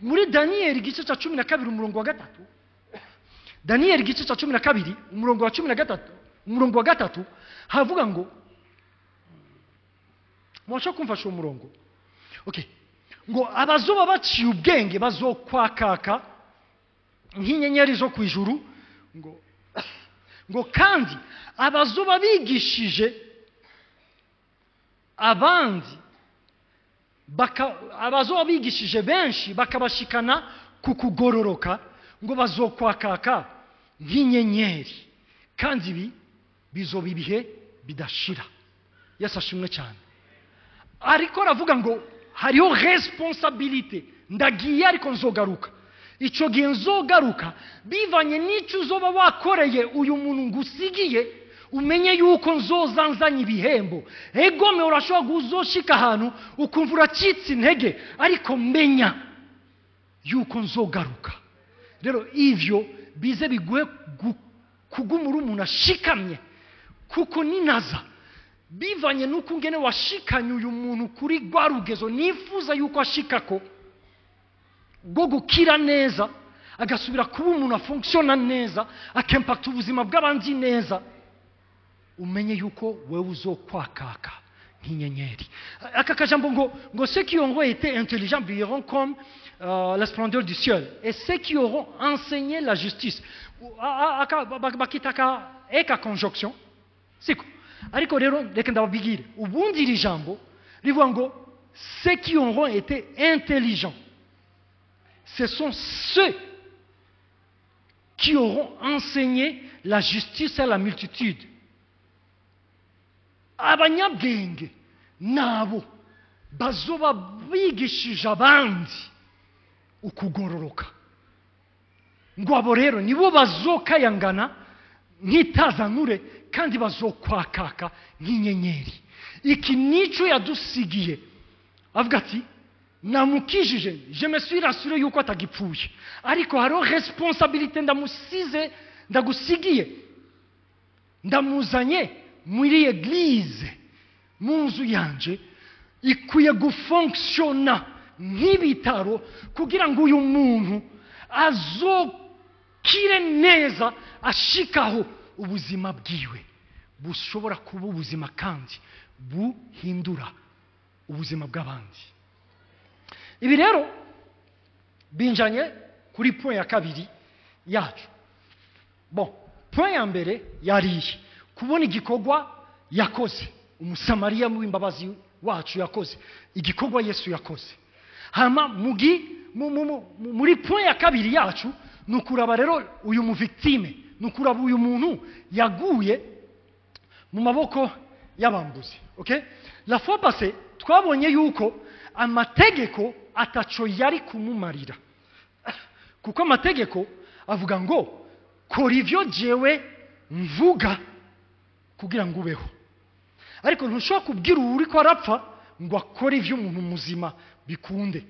Muri Daniyeli igice cya 12, umurongo wa 3, Daniyeli igice cya 12, umurongo wa 13, umurongo wa 3, havuga ngo, mwashobora kumfasha uwo murongo? Okay, ngo abazoba baciye ubwenge bazokwakaka nk'inyenyeri zo ku ijuru, ngo kandi abazoba bigishije abandi abazoba bigishije benshi bakabashikana ku kugororoka, ngo bazokwakaka nk'inyenyeri, kandi ibi bizoba ibihe bidashira. Yesu ashimwe cyane. Ariko aravuga ngo hariho responsabilité. Ndagiye, ariko nzogaruka. Icyo gihe nzogaruka, bivanye n'icyo uzoba wakoreye uyu muntu ngusigiye, umenye yuko nzoza nzanye ibihembo. Egome, urashobora kuzoshika ahantu ukumva uracitse intege, ariko menya yuko nzogaruka. Rero ivyo bize biguhe kugumura umuntu ashikamye, kuko ninaza, bivanye n'uko ungene washikanye uyu muntu kuri rwa rugezo nifuza yuko ashikako rwo gukira neza, agasubira kuba umuntu afonctionna neza, akempakta ubuzima bw'abandi neza, umenye yuko wewe uzokwakaka nk'inyenyeri. Aka kajambo ngo ceux qui auront été intelligents brilleront comme la splendeur du ciel, et ceux qui auront enseigné la justice. Bakita ka eka conjonction, siko? Ariko rero reka ndababwire, ubundi iri jambo rivuga ngo ceux qui auront été intelligents, ce sont ceux qui auront enseigné la justice à la multitude. Abanyabwenge nabo bazoba bigishije abandi ukugororoka. Ngo abo rero nibo bazokayangana nk'itazanure, kandi bazokwakaka nk'inyenyeri. Iki nico yadusigiye, avuga ati namukijije, je me suis rassuré yuko atagipfuye, ariko hariho responsabilité ndamusize, ndagusigiye. Ndamuzanye muri église, mu nzu yanje, ikwiye gufonctionna nk'ibitaro kugira ngo uyu muntu azokire neza, ashikaho ubuzima bwiwe bushobora kuba ubuzima kandi buhindura ubuzima bw'abandi. Ibi rero binjanye kuri point ya kabiri. yacu. Bon, point ya mbere yariye kubona igikorwa yakoze umusamariya w'imbabazi wacu yakoze, igikorwa Yesu yakoze. Hama muri point ya kabiri yacu ni ukuraba rero uyu muvictime, ni ukuraba uyu muntu yaguye mu maboko y'abambuzi. Okay, la fois passée twabonye yuko amategeko ataco yari kumumarira, kuko amategeko avuga ngo kora ivyo jewe mvuga kugira ngo ubeho, ariko ntushobora kubwira uwuri ko arapfa ngo akore ivyo umuntu muzima bikunde.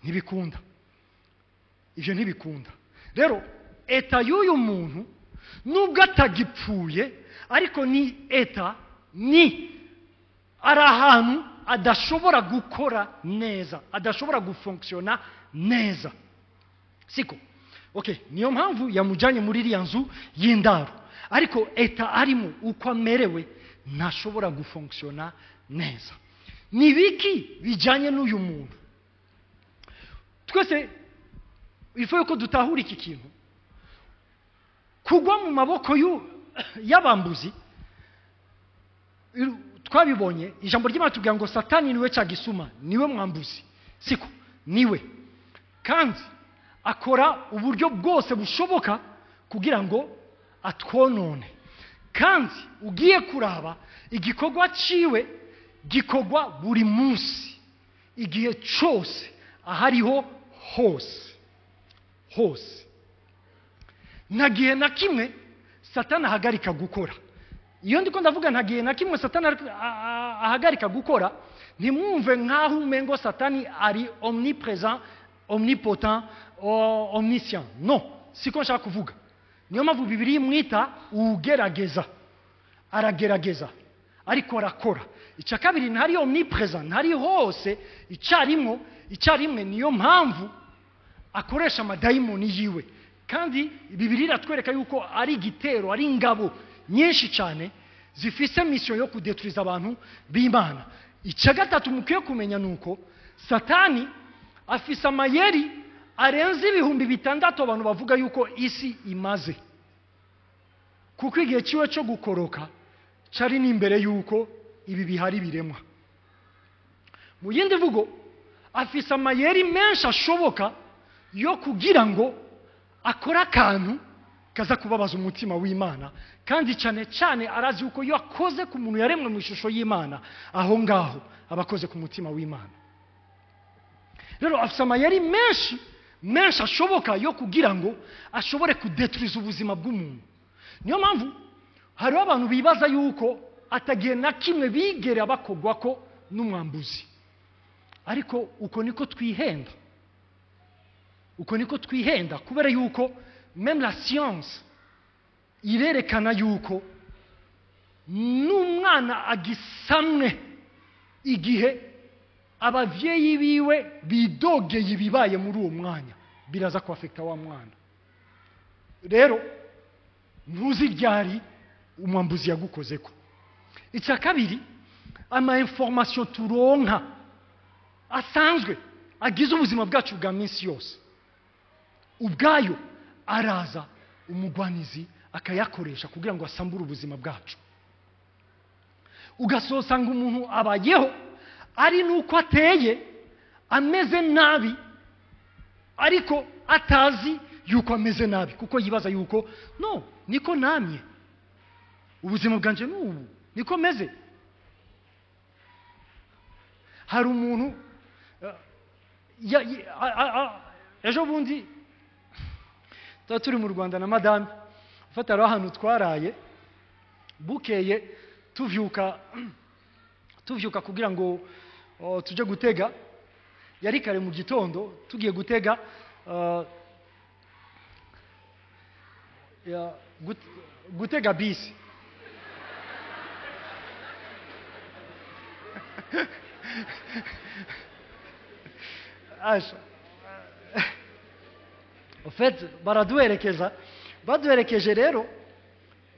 Ntibikunda, ivyo ntibikunda. Rero état y'uyu muntu, nubwo atagipfuye, ariko ni état ni ari ahantu adashobora gukora neza, adashobora gufonctionna neza, siko? Okay, niyo mpamvu yamujyanye muri iriya nzu y'indaro, ariko état arimo, uko amerewe, ntashobora gufonctionna neza. Ni biki bijyanye n'uyu muntu? Twese ifu yuko dutahura iki kintu: kugwa mu maboko y'abambuzi. Twabibonye, ijambo ry'Imana tubwira ngo Satani niwe cya gisuma, niwe mwambuzi, siko? Niwe, kandi akora uburyo bwose bushoboka kugira ngo atwonone. Kandi ugiye kuraba, igikorwa ciwe gikorwa buri munsi, igihe cyose, ahariho hose hose. Nta gihe na kimwe Satani ahagarika gukora. Iyo ndiko ndavuga nta gihe na kimwe Satani ahagarika gukora, ntimwumve nk'aho umengo Satani ari omniprésent, omnipotent, omniscient. No, siko nshaka kuvuga. Niyo mpamvu Bibiliya imwita ugerageza, aragerageza, ariko arakora. Icya kabiri, ntari omniprésent, ntari hose icyarimwo icyarimwe. Niyo mpamvu akoresha amadayimoni yiwe, kandi Bibiliya iratwereka yuko ari igitero, ari ingabo nyinshi cyane zifise mission yo kudeturiza abantu b'Imana. Icya gatatu mukwiye kumenya ni uko Satani afise amayeri arenze 6000 abantu bavuga yuko isi imaze, kuko igihe ciwe cyo gukoroka cari n'imbere yuko ibi bihari biremwa. Mu yindi mvugo, afise amayeri menshi ashoboka yo kugira ngo akore akantu kaza kubabaza umutima w'Imana, kandi cyane cyane arazi yuko iyo akoze ku muntu yaremwe mu ishusho y'Imana, aho ngaho aba akoze ku mutima w'Imana. Rero afise amayeri menshi menshi ashoboka yo kugira ngo ashobore kudeturiza ubuzima bw'umuntu. Niyo mpamvu hariho abantu bibaza yuko atagihe na kimwe bigera bakogwa ko n'umwambuzi, ariko uko niko twihenda, uko niko twihenda, kubera yuko même la science irerekana yuko n'umwana agisamwe, igihe abavyeyi biwe bidogeye ibibaye muri uwo mwanya, biraza kuaffecta wa mwana. Rero ntuzi ryari umwambuzi yagukozeko. Icya kabiri, ama information turonka asanzwe agize ubuzima bwacu bwa minsi yose, ubwayo araza umugwanizi akayakoresha kugira ngo asambure ubuzima bwacu. Ugasosanga umuntu abayeho ari nuko ateye, ameze nabi, ariko atazi yuko ameze nabi, kuko yibaza yuko no niko namye, ubuzima bwanje n'ubu niko meze. Hari umuntu ejo bundi tuba turi mu Rwanda na madame, ufata hariho ahantu twaraye. Bukeye tuvyuka kugira ngo tujye gutega, yari kare mu gitondo, tugiye gutega gutega bisi. Asha. En fait, baraduherekeza, baduherekeje. Rero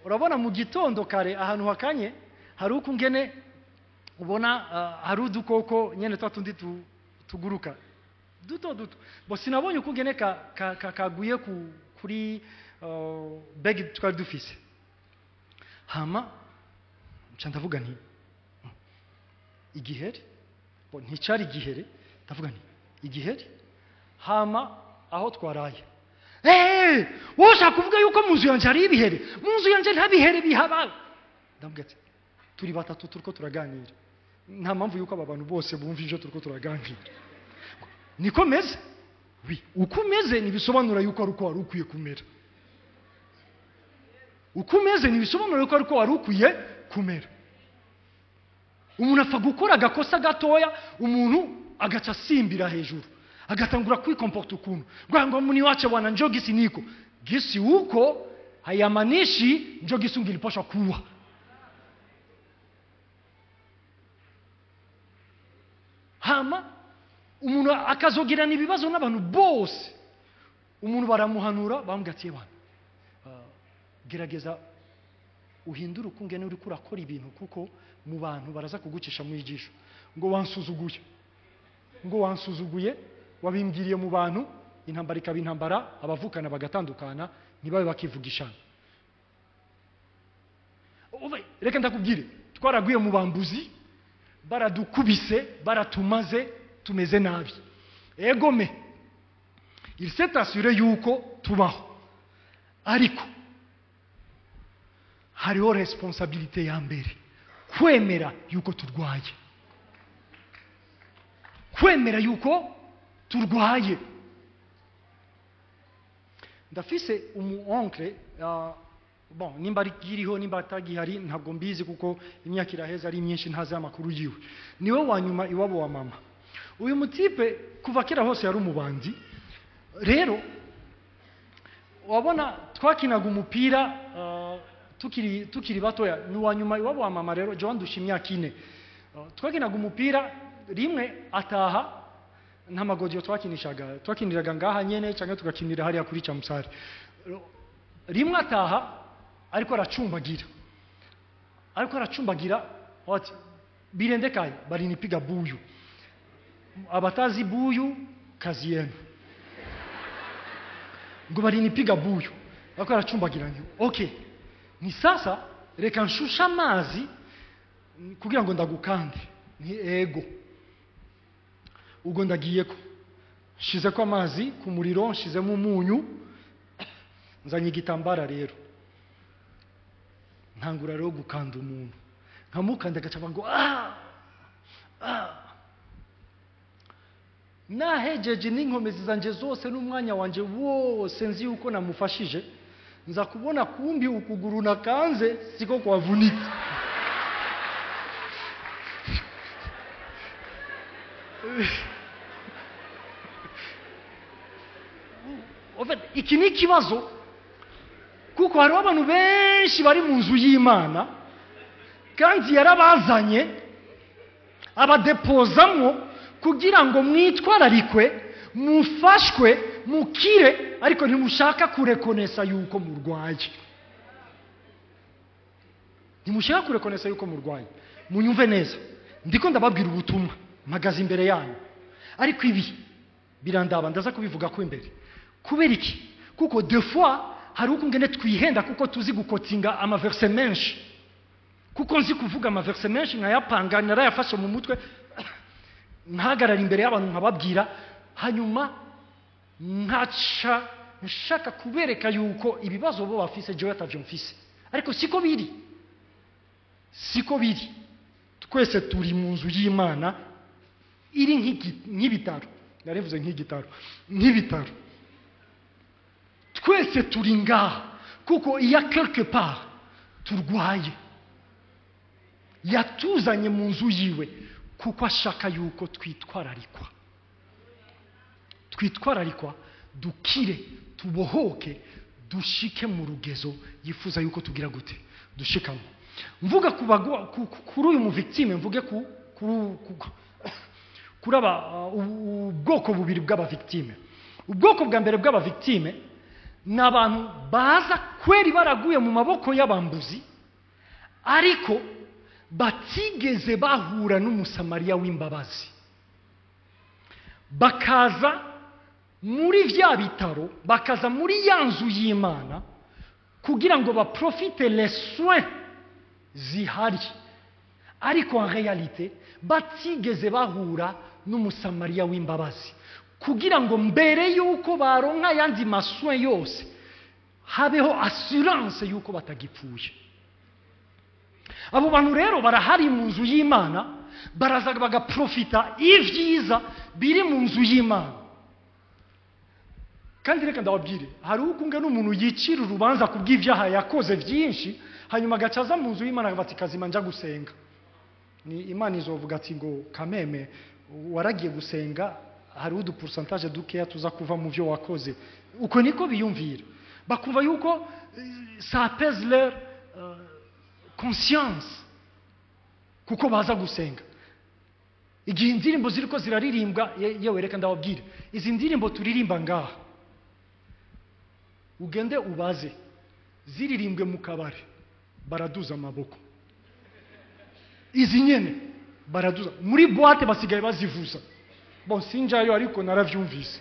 urabona mu gitondo kare ahantu hakanye, hari uko ngene ubona hari udukoko nyene twa tundi tuguruka duto duto. Bo sinabonye uko ngene kaguye ku Kuri bag twari dufise. Hama nca ndavuga nti igihere. Bo nticari igihere, ndavuga nti igihere. Hama aho twaraye, wowe ushaka kuvuga yuko mu nzu yanjye hari ibihere? Mu nzu yanjye nta bihere bihaba. Ndavuga ati turi batatu turiko turaganira, nta mpamvu yuko aba bantu bose bumva ivyo turiko turaganira. Niko meze? Oui, uko umeze ntibisobanura yuko ari uko wari ukwiye kumera. Uko umeze ntibisobanura yuko ari uko wari ukwiye kumera. Umuntu apfa gukora agakosa gatoya, umuntu agaca asimbira hejuru, agatangura kwikomporta ukuntu ngo muniwache bwana, njo gisi niko. Gisi uko hayamanishi njo gisi ungilipashwa kuwa. Hama umuntu akazogirana ibibazo n'abantu bose. Umuntu baramuhanura, bamubwira ati bwana, gerageza uhindure uko ungene uriko urakora ibintu, kuko mu bantu baraza kugucisha mu ijisho ngo wansuzuguye, ngo wansuzuguye, wabimbwiriye mu bantu. Intambara ikaba intambara, abavukana bagatandukana, ntibabe bakivugishana. Reka ndakubwire, twaraguye mu bambuzi, baradukubise, baratumaze, tumeze nabi. Egome il s'est assuré yuko tubaho, ariko hariho responsabilité ya mbere, kwemera yuko turwaye, kwemera yuko turwaye. Ndafise umu oncle, bon, nimba akiriho nimba atagihari ntabwo mbizi, kuko imyaka iraheze ari myinshi, ntazi amakuru yiwe. Niwe wa nyuma iwabo wa mama. Uyu mutipe kuva kera hose yari umubandi. Rero wabona twakinaga umupira tukiri batoya. Ni uwa nyuma iwabo wa mama. Rero Joan dusha imyaka 4. Twakinaga umupira, rimwe ataha nta magodiyo twakinishaga, twakiniraga ngaha nyene cyangwa tugakinira hariya kuri Chamusari. Rimwe ataha ariko aracumbagira, ariko aracumbagira, ati birendekaye barinipiga buyu. Abatazi buyu, kazi yenu. Ngo barinipiga buyu, ariko aracumbagira. Nti okay, ni sasa reka nshusha amazi kugira ngo ndagukande. Ni ego, ubwo ndagiyeko, nshizeko amazi ku muriro, nshizemo umunyu, nzanye igitambara. Rero ntangura rero gukanda umuntu, nkamukanda agaca ngo ah ah. Nahejeje n'inkomezi zanje zose n'umwanya wanje wose, nzi yuko namufashije, nza kubona kumbi ukuguru nakanze siko kwavunitse. En fait, iki ni ikibazo, kuko hariho abantu benshi bari mu nzu y'Imana kandi yarabazanye abadepozamwo kugira ngo mwitwararikwe, mufashwe, mukire, ariko ntimushaka kurekonesa yuko murwaye. Ntimushaka kurekonesa yuko murwaye. Munyumve neza, ndiko ndababwira ubutumwa, mpagaze imbere yanyu, ariko ibi birandaba, ndaza kubivuga ko imbere. Kubera iki? Kuko des fois hari uko ngene twihenda, kuko tuzi gukotinga amaverse menshi, kuko nzi kuvuga amaverse menshi nkayapanga, narayafashe mu mutwe, nkahagarara imbere y'abantu nkababwira, hanyuma nkaca nshaka kubereka yuko ibibazo bo bafise jewe atavyo mfise. Ariko siko biri, siko biri. Twese turi mu nzu y'Imana iri nk'ibitaro. Narivuze nk'igitaro, nk'ibitaro. Twese turi ngaha kuko iya quelque part turwaye. Yatuzanye mu nzu yiwe kuko ashaka yuko twitwararikwa, twitwararikwa, dukire, tubohoke, dushike mu rugezo yifuza yuko tugira gute dushikamo. Mvuga kuri uyu mu victime, mvuge kuri aba ubwoko bubiri bw'aba victime. Ubwoko bwa mbere bw'aba victime ni abantu baza kweri baraguye mu maboko y'abambuzi, ariko batigeze bahura n'umusamariya w'imbabazi, bakaza muri vya bitaro, bakaza muri ya nzu y'Imana kugira ngo baprofite les soins zihari, ariko en réalité batigeze bahura n'Umusamariya w'imbabazi, kugira ngo mbere y'uko baronka ayandi ma soins yose habeho assurance y'uko batagipfuye. Abo bantu rero barahari mu nzu y'Imana, baraza bagaprofita ibyiza biri mu nzu y'Imana. Kandi reka ndababwire, hari ukunga n'umuntu yicira urubanza kubw'ibyaha yakoze byinshi, hanyuma agaca aza mu nzu y'Imana akavuga ati kazima nja gusenga. Ni Imana izovuga ati ngo kameme waragiye gusenga, hari udu pourcentage dukeya tuza kuva mu byo wakoze. Uko niko biyumvira, bakumva yuko ça apaise leur conscience kuko baza gusenga. Igihe indirimbo ziriko ziraririmbwa, yewe reka ndababwire, izi ndirimbo turirimba ngaha, ugende ubaze ziririmbwe mu kabare baraduza amaboko. Izi nyene baraduza muri boîte, basigaye bazivuza. Bon, sinjayo ariko naravyumvise.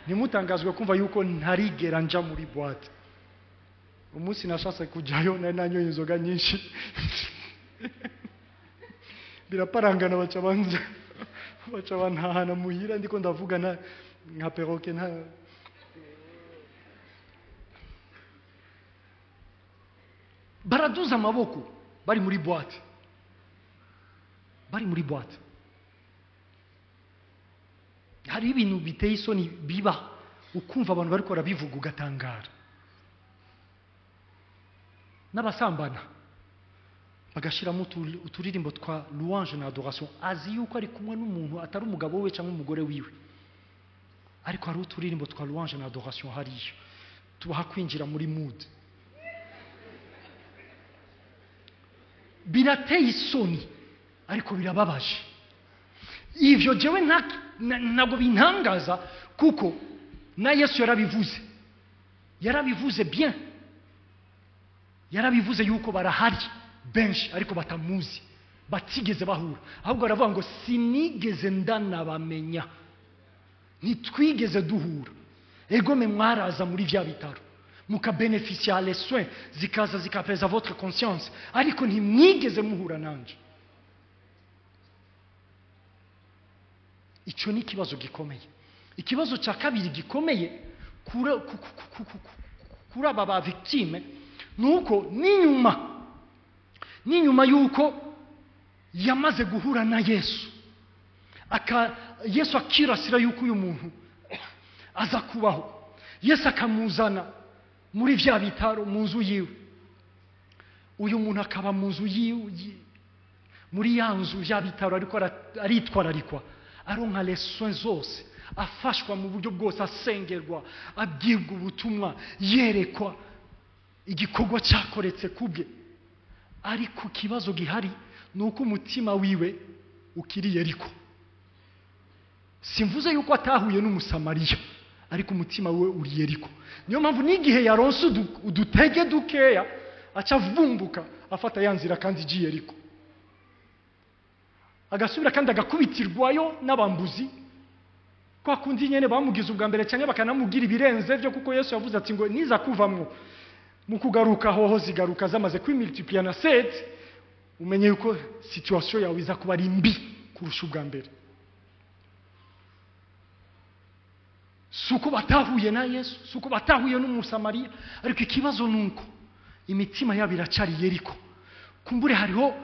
Ntimutangazwe kumva yuko ntarigera nja muri boîte. Umunsi nashatse kujyayo nari nanyoye inzoga nyinshi, biraparangana, baca banza baca bantahana muhira, ndiko ndavuga nka perroquet nta. Baraduza amaboko bari muri boîte, bari muri boîte. Hari ibintu biteye isoni biba, ukumva abantu bariko barabivuga ugatangara. N'abasambana bagashiramo uturirimbo twa louange na adoration, azi yuko ari kumwe n'umuntu atari umugabo we cyangwa umugore wiwe, ariko hari uturirimbo twa louange na adoration hariya tubaha kwinjira muri mood. Birateye isoni ariko birababaje. Ivyo jewe ntabwo bintangaza, kuko na Yesu yarabivuze, yarabivuze bien, yarabivuze yuko barahari benshi ariko batamuzi, batigeze bahura. Ahubwo aravuga ngo sinigeze ndanabamenya, ntitwigeze duhura. Egome mwaraza muri vya bitaro mukabenefisia les soins, zikaza zikapeza votre conscience, ariko ntimwigeze muhura nanje. Icyo ni ikibazo gikomeye. Ikibazo cya kabiri gikomeye kuri aba ba victime ni uko n'inyuma y'uko yamaze guhura na Yesu, Yesu akirasira yuko uyu muntu aza kubaho, Yesu akamuzana muri vya bitaro mu nzu yiwe. Uyu muntu akaba mu nzu yiwe, muri ya nzu vya bitaro, ariko aritwararikwa, aronka les soins zose, afashwa mu buryo bwose, asengerwa, abwirwa ubutumwa, yerekwa igikorwa cyakoretse kubwe. Ariko ikibazo gihari ni uko umutima wiwe ukiri Yeriko. Simvuze yuko atahuye n'Umusamariya, ariko umutima we uri Yeriko. Niyo mpamvu n'igihe yaronse udutege dukeya aca avumbuka afata ya nzira kandi iji Yeriko, agasubira kandi agakubitirwayo n'abambuzi kwa kundi nyene bamugize ubwa mbere, cyangwa bakanamugira ibirenze byo, kuko Yesu yavuze ati ngo niza kuvamwo mu kugaruka hoho zigaruka zamaze kwimultiplier na 7, umenye yuko situation yawe iza kuba ari mbi kurusha ubwa mbere. Suko batahuye na Yesu, suko batahuye n'Umusamariya, ariko ikibazo nuko imitima yabo iracari Yeriko. Kumbure hariho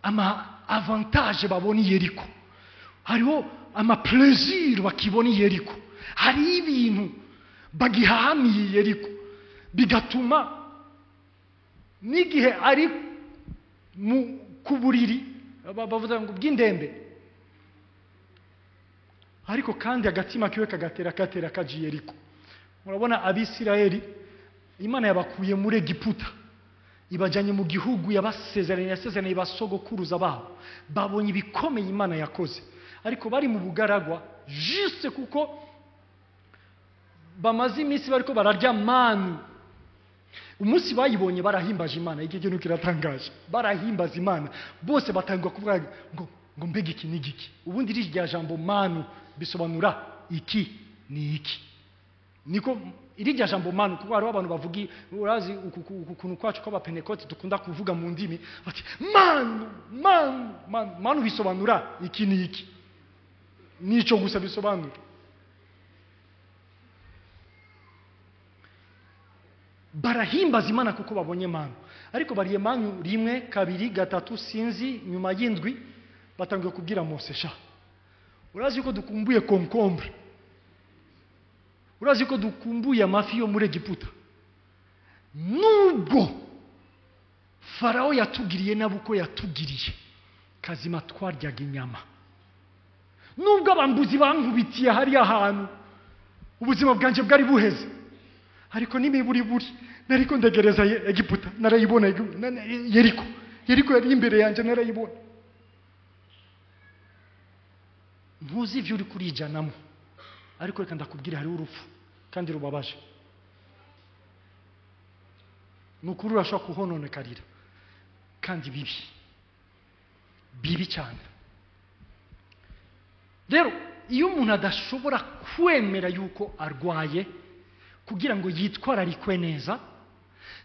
ama avantage babona Yeriko, hariho ama plaisir bakibona Yeriko, hari ibintu bagihahamiye Yeriko, bigatuma n'igihe ari mu kuburiri bavuga ngo bw'indembe, ariko kandi agatima kiwe kagatera katera kaji Yeriko. Murabona Abisirayeli Imana yabakuye muri Egiputa, ibajanye mu gihugu yabasezeranye, yasezeranye basogokuruza babo, babonye ibikomeye Imana yakoze, ariko bari mu bugaragwa juste kuko bamaze iminsi bariko bararya manu. Umunsi bayibonye barahimbaje Imana, iki kintu kiratangaje, barahimbaza Imana bose batangwa kuvuga ngo ngo mbega iki ni giki. Ubundi rya jambo manu bisobanura iki ni iki. Niko irya jambo manu, kuko hariho abantu bavuga, urazi ukuntu kwacu kw'abapentekote dukunda kuvuga mu ndimi bati manu manu manu. Manu bisobanura iki ni iki, nico gusa bisobanura. Barahimbaza Imana kuko babonye manu, ariko bariye manu 1, 2, 3 sinzi, nyuma y'indwi batangiye kubwira Mose, sha urazi ko dukumbuye concombre, urazi ko dukumbuye amafi yo muri Egiputa, nubwo Farao yatugiriye nabuko yatugiriye kazima twaryaga inyama, nubwo abambuzi bankubitiye hariya hantu ubuzima bwanje bwari buheze, ariko n'imiburiburi nariko ndegereza Egiputa narayibona, Yeriko, Yeriko yari imbere yanjye narayibona. Ntuzi ivyo uri kurijanamo, ariko reka ndakubwira hariho urupfu kandi rubabaje. Nukuri urashobora kuhononekarira kandi bibi bibi cyane. Rero iyo umuntu adashobora kwemera yuko arwaye kugira ngo yitwararikwe neza,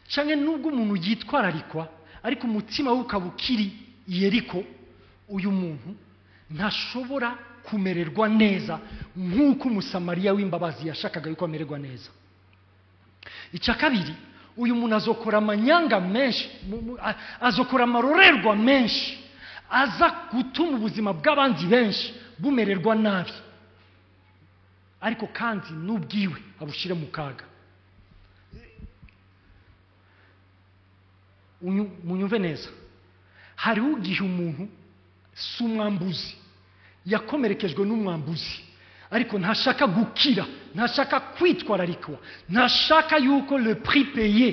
canke nubwo umuntu yitwararikwa ariko umutima we ukaba ukiri Yeriko, uyu muntu ntashobora kumererwa neza nk'uko Umusamariya w'imbabazi yashakaga yuko amererwa neza. Icya kabiri, uyu muntu azokora amanyanga menshi, azokora amarorerwa menshi aza gutuma ubuzima bw'abandi benshi bumererwa nabi, ariko kandi n'ubwiwe abushire mu kaga. Munyumve neza, hariho igihe umuntu si umwambuzi, yakomerekejwe n'umwambuzi, ariko ntashaka gukira, ntashaka kwitwararikwa, ntashaka yuko le prix payé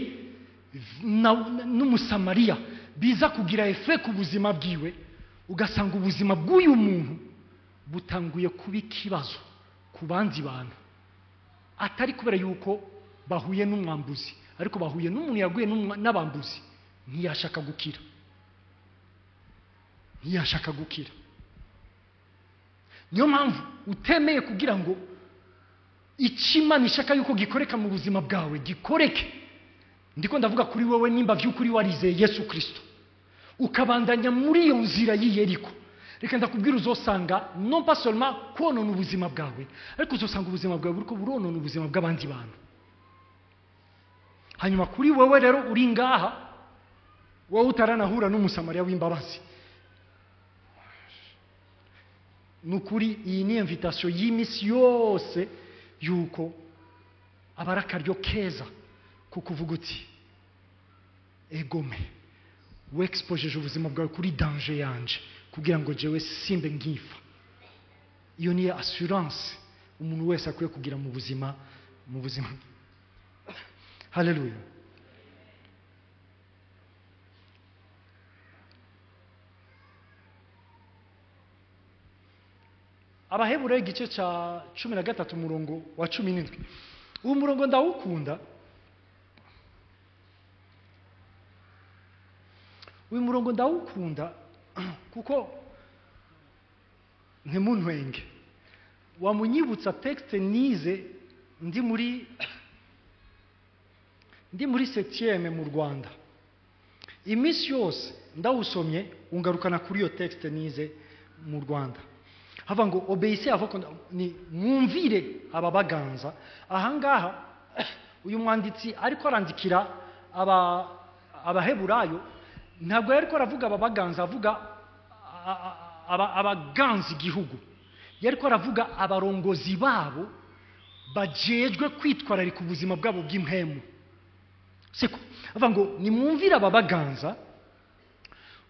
n'Umusamariya biza kugira efe ku buzima bwiwe. Ugasanga ubuzima bw'uyu muntu butanguye kuba ikibazo ku bandi bantu, atari kubera yuko bahuye n'umwambuzi, ariko bahuye n'umuntu yaguye n'abambuzi, ntiyashaka gukira, ntiyashaka gukira. Niyo mpamvu utemeye kugira ngo Imana ishaka yuko gikoreka mu buzima bwawe gikoreke. Ndiko ndavuga kuri wewe nimba vy'ukuri warizeye Yesu Kristo ukabandanya muri iyo nzira y'Iyeriko, reka ndakubwira uzosanga non pas seulement konona ubuzima bwawe, ariko uzosanga ubuzima bwawe buriko buronona ubuzima bw'abandi bantu. Hanyuma kuri wewe rero uri ngaha, wowe utaranahura n'Umusamariya w'imbabazi, nukuri iyi ni invitation y'imisi yose yuko abari akaryo keza kukuvuga uti egome wexpojeje ubuzima bwawe kuri danger yanje kugira ngo jewe simbe ngifa. Iyo ni assurance umuntu wese akwiye kugira mu buzima, mu buzima. Haleluya. Abaheburayo igice ca 13 umurongo wa 17. Uwo murongo ndawukunda. Uyu murongo ndawukunda kuko ntimuntwenge, wamunyibutsa texte nize ndi muri 7e mu Rwanda. Iminsi yose ndawusomye ungarukana kuri iyo texte nize mu Rwanda. Hava ngo obéissez à vos, ni mwumvire ababaganza. Ahangaha uyu mwanditsi ariko arandikira Abaheburayo, ntabwo yariko aravuga ababaganza, avuga abaganza igihugu, yariko aravuga abarongozi babo bajejwe kwitwararika ubuzima bwabo bw'impemu. Siko avuga ngo nimwumvire ababaganza,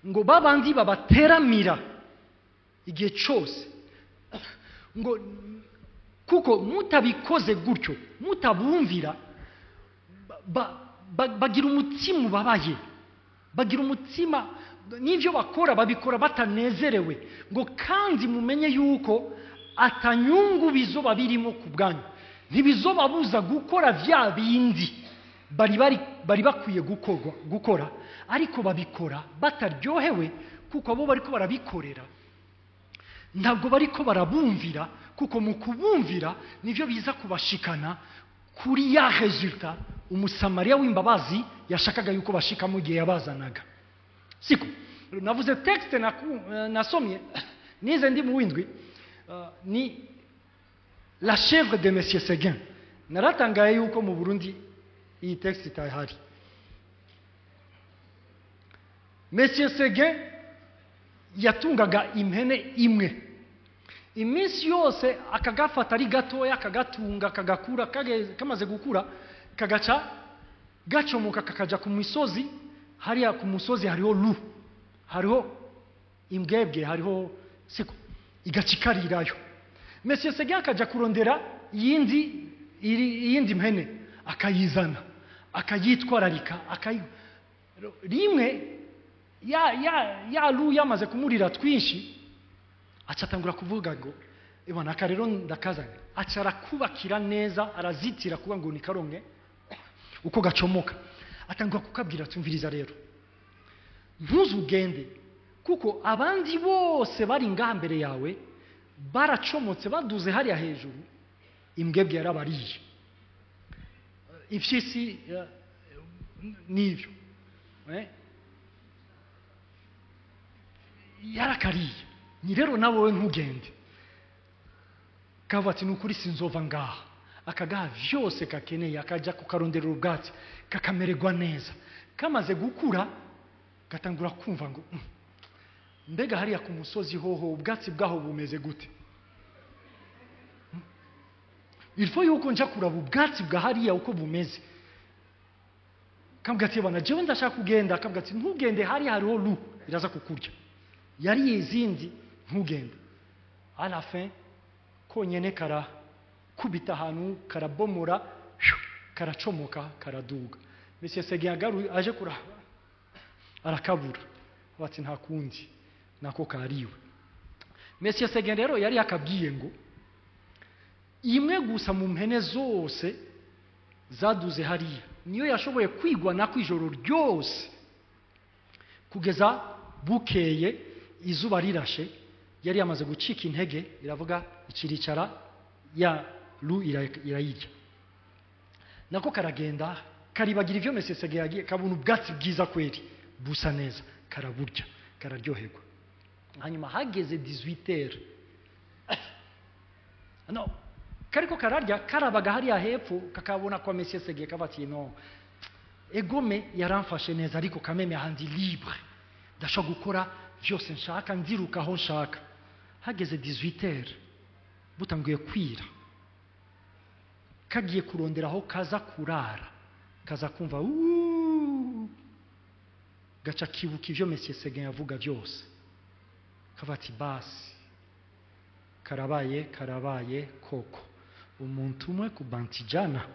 ngo babandi babateramira igihe cyose, ngo kuko mutabikoze gutyo, mutabumvira, bagira umutima ubabaye, bagira umutima n'ivyo bakora babikora batanezerewe, ngo kandi mumenye yuko atanyungu bizoba birimo ku bwanyu, ntibizobabuza gukora vya bindi bari bakwiye gukora, ariko babikora bataryohewe kuko abo bariko barabikorera Ntabwo bariko barabumvira, kuko mu kubumvira nivyo biza kubashikana kuri ya resultat umusamariya w'imbabazi yashakaga yuko bashika mu gihe yabazanaga. Siko navuze texte nasomye nize ndi mu windwi, ni La chèvre de Monsieur Seguin. Naratangaye yuko mu Burundi iyi texte itahari. Monsieur Seguin yatungaga impene imwe iminsi yose, akagafata ari gatoya, akagatunga, kagakura. Kamaze gukura kagaca gacomoka, kakaja ku misozi. Hariya ku musozi hariho loup, hariho imbwebwe, hariho siko, igaca ikarirayo. Monsieur Seguin akaja kurondera iyindi mpene, akayizana, akayitwararika, rimwe ya loup yamaze kumurira twinshi, aca atangura kuvuga ngo: "Ibona aka rero ndakazanye." Aca arakubakira neza, arazitira kuba ngo nikaronke uko gacomoka. Atangura kukabwira: "Tumviriza rero, ntuzugende, kuko abandi bose bari ngaha mbere yawe baracomotse, baduze hariya hejuru, imbwebwe yarabariye." Ifyisi nibyo yarakariye. Ni rero nawe we ntugende. Kavuga ati: "Ni ukuri sinzova ngaha." Akagaha vyose kakeneye, akajya kukaronderera ubwatsi, kakamererwa neza. Kamaze gukura gatangura kumva ngo: Mbega hariya ku musozi hoho ubwatsi bwaho bumeze gute? Il faut yuko nja kuraba ubwatsi bwa hariya uko bumeze." Kambwira ati: "Bana, jewe ndashaka kugenda." Akambwira ati: "Ntugende hariya, hariho loup, iraza kukurya, yariye izindi, ntugende." À la fin konyene karakubita ahantu, karabomora, karacomoka, karaduga. Monsieur Seguin aje kuraba arakabura, bati: "Nta kundi, nako kariwe." Monsieur Seguin rero yari yakabwiye ngo imwe gusa mu mpene zose zaduze hariya niyo yashoboye kwigwana ijoro ryose kugeza bukeye izuba rirashe. Yari yamaze gucika intege, iravuga, ikiricara, ya loup irayirya. Nako karagenda, karibagira ivyo Monsieur Seguin yagiye, kabona ubwatsi bwiza kweri busa neza, karaburya, kararyoherwa. Hanyuma hageze 18 heures, no kariko kararya, karabaga hariya hepfo, kakabona kwa Monsieur Seguin, kabati: "No egome, yaramfashe neza, ariko kameme ahandi libre, ndashobora gukora vyose nshaka, nziruka aho nshaka." Hageze 18 heures, butanguye kwira, kagiye kurondera aho kaza kurara, kaza kumva "Uuuu", gaca kibuka ivyo Monsieur Seguin yavuga byose, kavuga ati: "Basi karabaye, karabaye koko, umuntu umwe ku bantijana."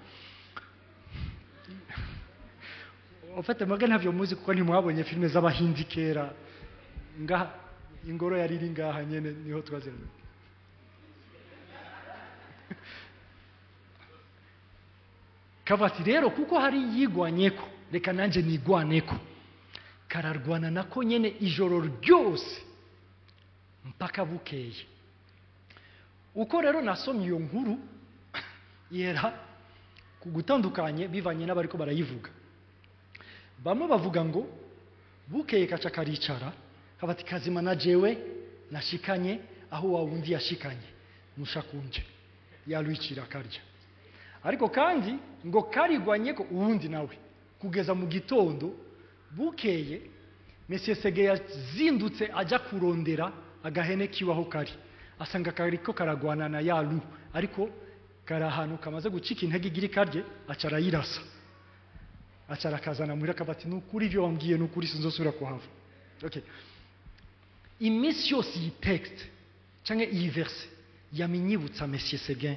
En fait, mwebwe ntavyo muzi kuko ntimwabonye filime z'abahindi kera. Ngaha ingoro yari iri ngaha nyene niho twaziranye. Kavuga ati: "Rero kuko hari yigwanyeko, reka nanjye nigwaneko." Kararwana nako nyene ijoro ryose mpaka bukeye. Uko rero nasomye iyo nkuru, yera ku gutandukanye bivanye n'abariko barayivuga. Bamwe bavuga ngo bukeye kaca karicara, kabati: "Kazima na jewe nashikanye aho wa wundi yashikanye, mushakunje yalwicira karya." Ariko kandi ngo karigwanye ko uwundi nawe kugeza mu gitondo. Bukeye Monsieur Sege yazindutse ajya kurondera agahene kiwe aho kari, asanga kariko karagwana na ya loup, ariko kari ahantu kamaze gucika intege, igira ikarye, aca arayirasa, aca arakazana muhira, akavuga ati: "Nukuri ibyo wambwiye nukuri, sinzosubira kuhava." Okay, iminsi yose iyi texte cyangwa iyi verse yaminyibutsa Monsieur Seguin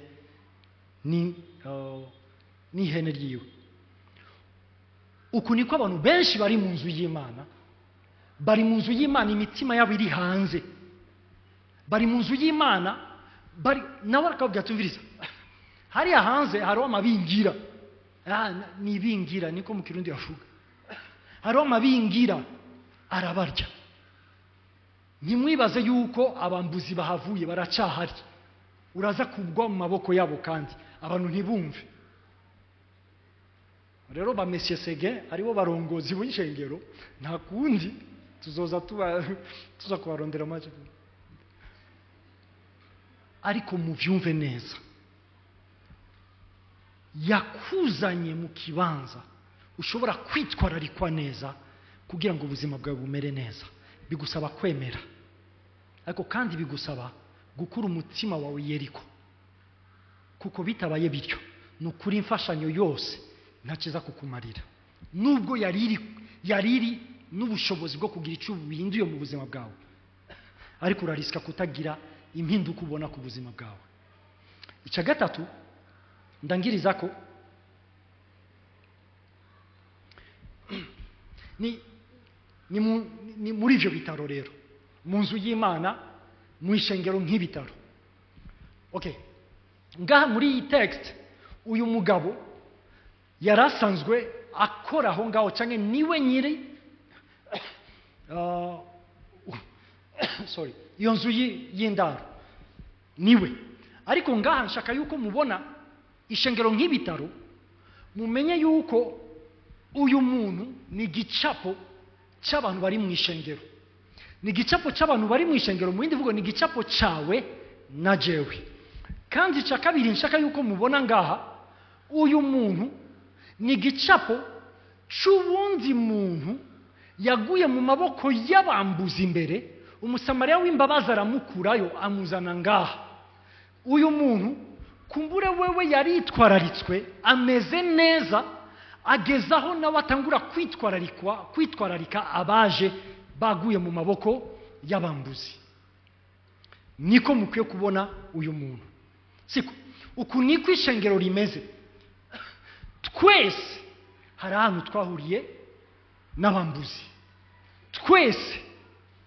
ni n'ihene ryiwe. Uku niko abantu benshi bari mu nzu y'Imana, bari mu nzu y'Imana imitima yabo iri hanze, bari mu nzu y'Imana, bari nawe akababwira: "Tumviriza, hariya hanze hariho amabingira." Ni ibingira niko mu Kirundi bavuga, hariho amabingira arabarya. Ntimwibaze yuko abambuzi bahavuye, baracahari. Uraza kugwa mu maboko yabo kandi abantu ntibumve. Rero ba Monsieur Seguin, aribo barongozi b'ishengero, nta kundi tuzoza tuba tuza kubarondera amaje. Ariko muvyumve neza, yakuzanye mu kibanza ushobora kwitwararikwa neza kugira ngo ubuzima bwawe bumere neza. Bigusaba kwemera, ariko kandi bigusaba gukura umutima wawe Yeriko, kuko bitabaye bityo, ni ukuri imfashanyo yose ntakiza kukumarira, nubwo yari iri n'ubushobozi bwo kugira icyo bihinduye mu buzima bwawe, ariko urarisika kutagira impinduka ubona ku buzima bwawe. Icya gatatu ndangiriza ko ni muri ibyo bitaro rero, mu nzu y'Imana, mu ishengero nk'ibitaro. Okay, ngaha muri iyi text uyu mugabo yari asanzwe akora aho ngaho, cyangwa niwe nyiri sorry, iyo nzu y'indaro niwe. Ariko ngaha nshaka yuko mubona ishengero nk'ibitaro, mumenye yuko uyu muntu ni igicapo cy'abantu bari mu ishengero, ni igicapo cy'abantu bari mu ishengero. Mu yindi mvugo, ni igicapo cyawe na jewe. Kandi icya kabiri nshaka yuko mubona ngaha, uyu muntu ni igicapo cy'uwundi muntu yaguye mu maboko y'abambuzi imbere, Umusamariya w'imbabazi aramukurayo amuzana ngaha. Uyu muntu kumbure wewe yaritwararitswe, ameze neza, agezaho nawe atangura kwitwararika abaje baguye mu maboko y'abambuzi. Niko mukwiye kubona uyu muntu. Siko uku niko ishengero rimeze. Twese hari ahantu twahuriye n'abambuzi, twese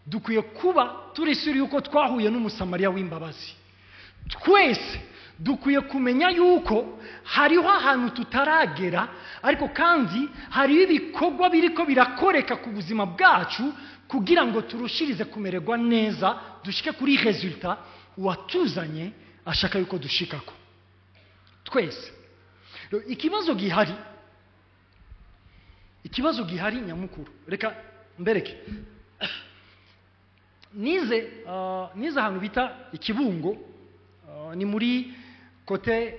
dukwiye kuba turi suri yuko twahuye n'Umusamariya w'imbabazi. Twese dukwiye kumenya yuko hariho ahantu tutaragera, ariko kandi hariho ibikorwa biriko birakoreka ku buzima bwacu kugira ngo turushirize kumererwa neza, dushike kuri resultat uwatuzanye ashaka yuko dushikako twese. Ikibazo gihari nyamukuru, reka mbereke. Nize ahantu bita Ikibungo, ni muri kote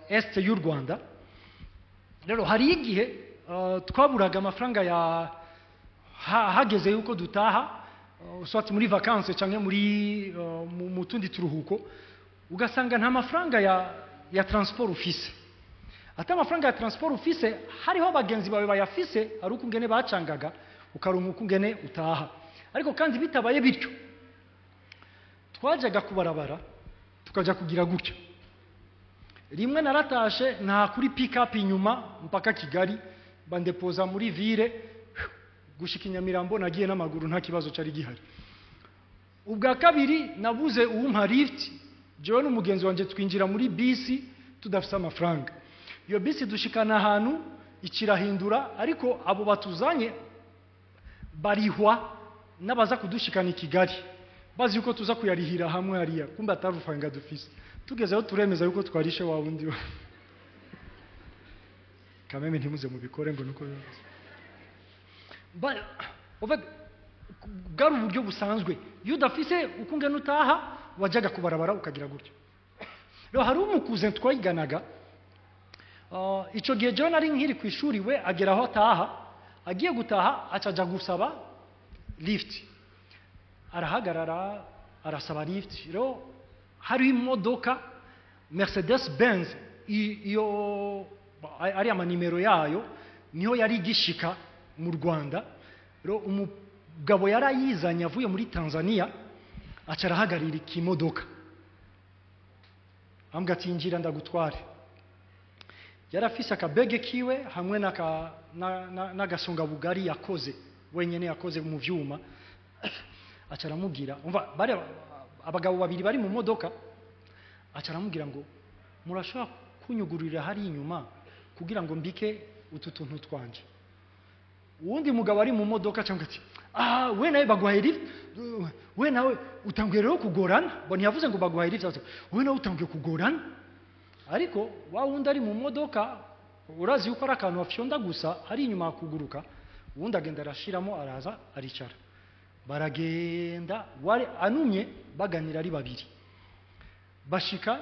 est y'u Rwanda. Rero hari igihe twaburaga amafaranga ya hageze yuko dutaha, soit muri vacances cyangwa muri mu tundi turuhuko, ugasanga nta mafaranga ya transport ufise. Ata amafaranga ya transport ufise, hariho abagenzi bawe bayafise, ari uko ungene bacangaga ukaronka uko ungene utaha. Ariko kandi bitabaye bityo, twajyaga kubarabara tukajya kugira gutya. Rimwe naratashe nta kuri pick up inyuma mpaka Kigali, bandepoza muri ville gushika Nyamirambo, nagiye n'amaguru nta kibazo cyari gihari. Ubwa kabiri nabuze uwumpa lift, jewe n'umugenzi wanje twinjira muri bisi tudafise amafaranga. Iyo bisi dushikana ahantu ikirahindura, ariko abo batuzanye barihwa n'abaza kudushikana i Kigali, bazi yuko tuza kuyarihira hamwe hariya, kumbe atarufanga dufise. Tugezeho turemeza yuko twarishe wa wundi. Kameme ntimuze mubikore ngo nuko bwari uburyo busanzwe. Iyo udafise uko ungana utaha, wajyaga kubarabara ukagira gutyo. Rero hari umukuze twayiganaga, icyo gihe jewe nari nkiri ku ishuri, we agera aho ataha, agiye gutaha acaja gusaba lift, arahagarara arasaba lift. Rero hari imodoka Mercedes Benz, iyo ari amanimero yayo niho yari igishika mu Rwanda. Rero umugabo yarayizanye avuye muri Tanzania, aca arahagarira ikimodoka, ambwa ati injira ndagutware. Yarafise akabege kiwe hamwe n'agasonga bugari yakoze wenyene, yakoze mu vyuma. Aca aramubwira, umva bari abagabo babiri bari mu modoka, aca aramubwira ngo murashobora kunyugururira hari inyuma kugira ngo mbike utu tuntu twanje. Uwundi mugabo ari mu modoka cyangwa ati Ah, we nawe baguhaye lift, we nawe utanguye rero kugorana. Bo ntiyavuze ngo baguhaye lift, we nawe utanguye kugorana. Ariko wa wundi ari mu modoka, urazi yuko ari akantu afyonda gusa hari inyuma hakuguruka, uwundi agenda arashiramo, araza aricara, baragenda wari anumye, baganira ari babiri, bashika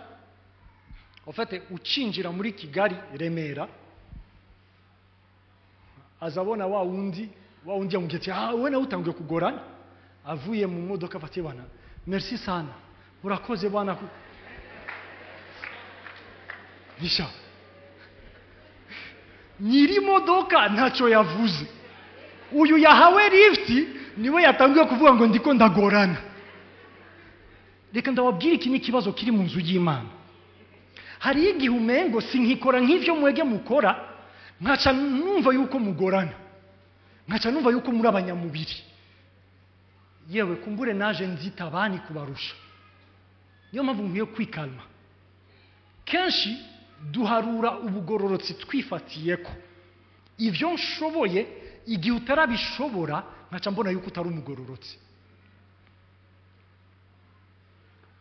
en fait ucinjira muri Kigali Remera, azabona wa wundi yamubwiye ati: "Ah, we nawe utanguye kugorana." Avuye mu modoka afatiye: "Bana, merci sana, urakoze bwana." Nisha nyiri modoka ntacyo yavuze, uyu yahawe lift niwe yatangiye kuvuga ngo ndiko ndagorana. Reka ndababwira, iki ni ikibazo kiri mu nzu y'Imana. Hari igihe umengo sinkikora nk'ivyo mwege mukora, nkaca numva yuko mugorana, nkaca numva yuko muri abanyamubiri. Yewe, kumbure naje nzita abandi kubarusha, niyo mpamvu nkwiye kwikalma. Kenshi duharura ubugororotsi twifatiye ko ibyo nshoboye, igihe utarabishobora nkaca mbona yuko utari umugororotsi.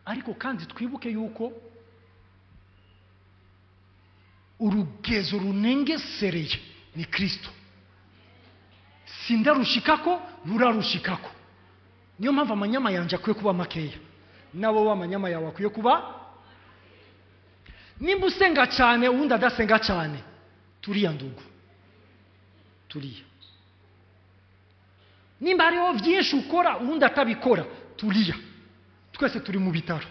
Ariko kandi twibuke yuko urugezo runengesereye ni Kristo. Sindarushikako, nturarushikako. Niyo mpamvu amanyama yanjye akwiye kuba makeya, nawe w'amanyama yawe akwiye kuba. Nimba usenga cyane uwundi adasenga cyane, turiya ndugu, turiya. Nimba hariho byinshi ukora uwundi atabikora, turiya. Twese turi mu bitaro.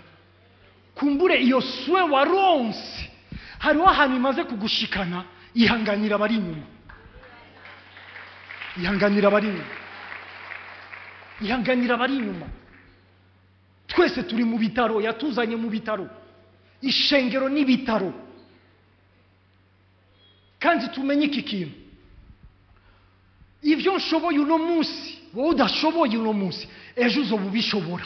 Kumbure iyo swe waronse hariho ahantu imaze kugushikana, ihanganira abari inyuma, ihanganira abari inyuma, ihanganira abari inyuma. Twese turi mu bitaro, yatuzanye mu bitaro. Ishengero n'ibitaro. Kandi tumenye iki kintu: ibyo nshoboye uno munsi wowe udashoboye uno munsi, ejo uzoba ubishobora.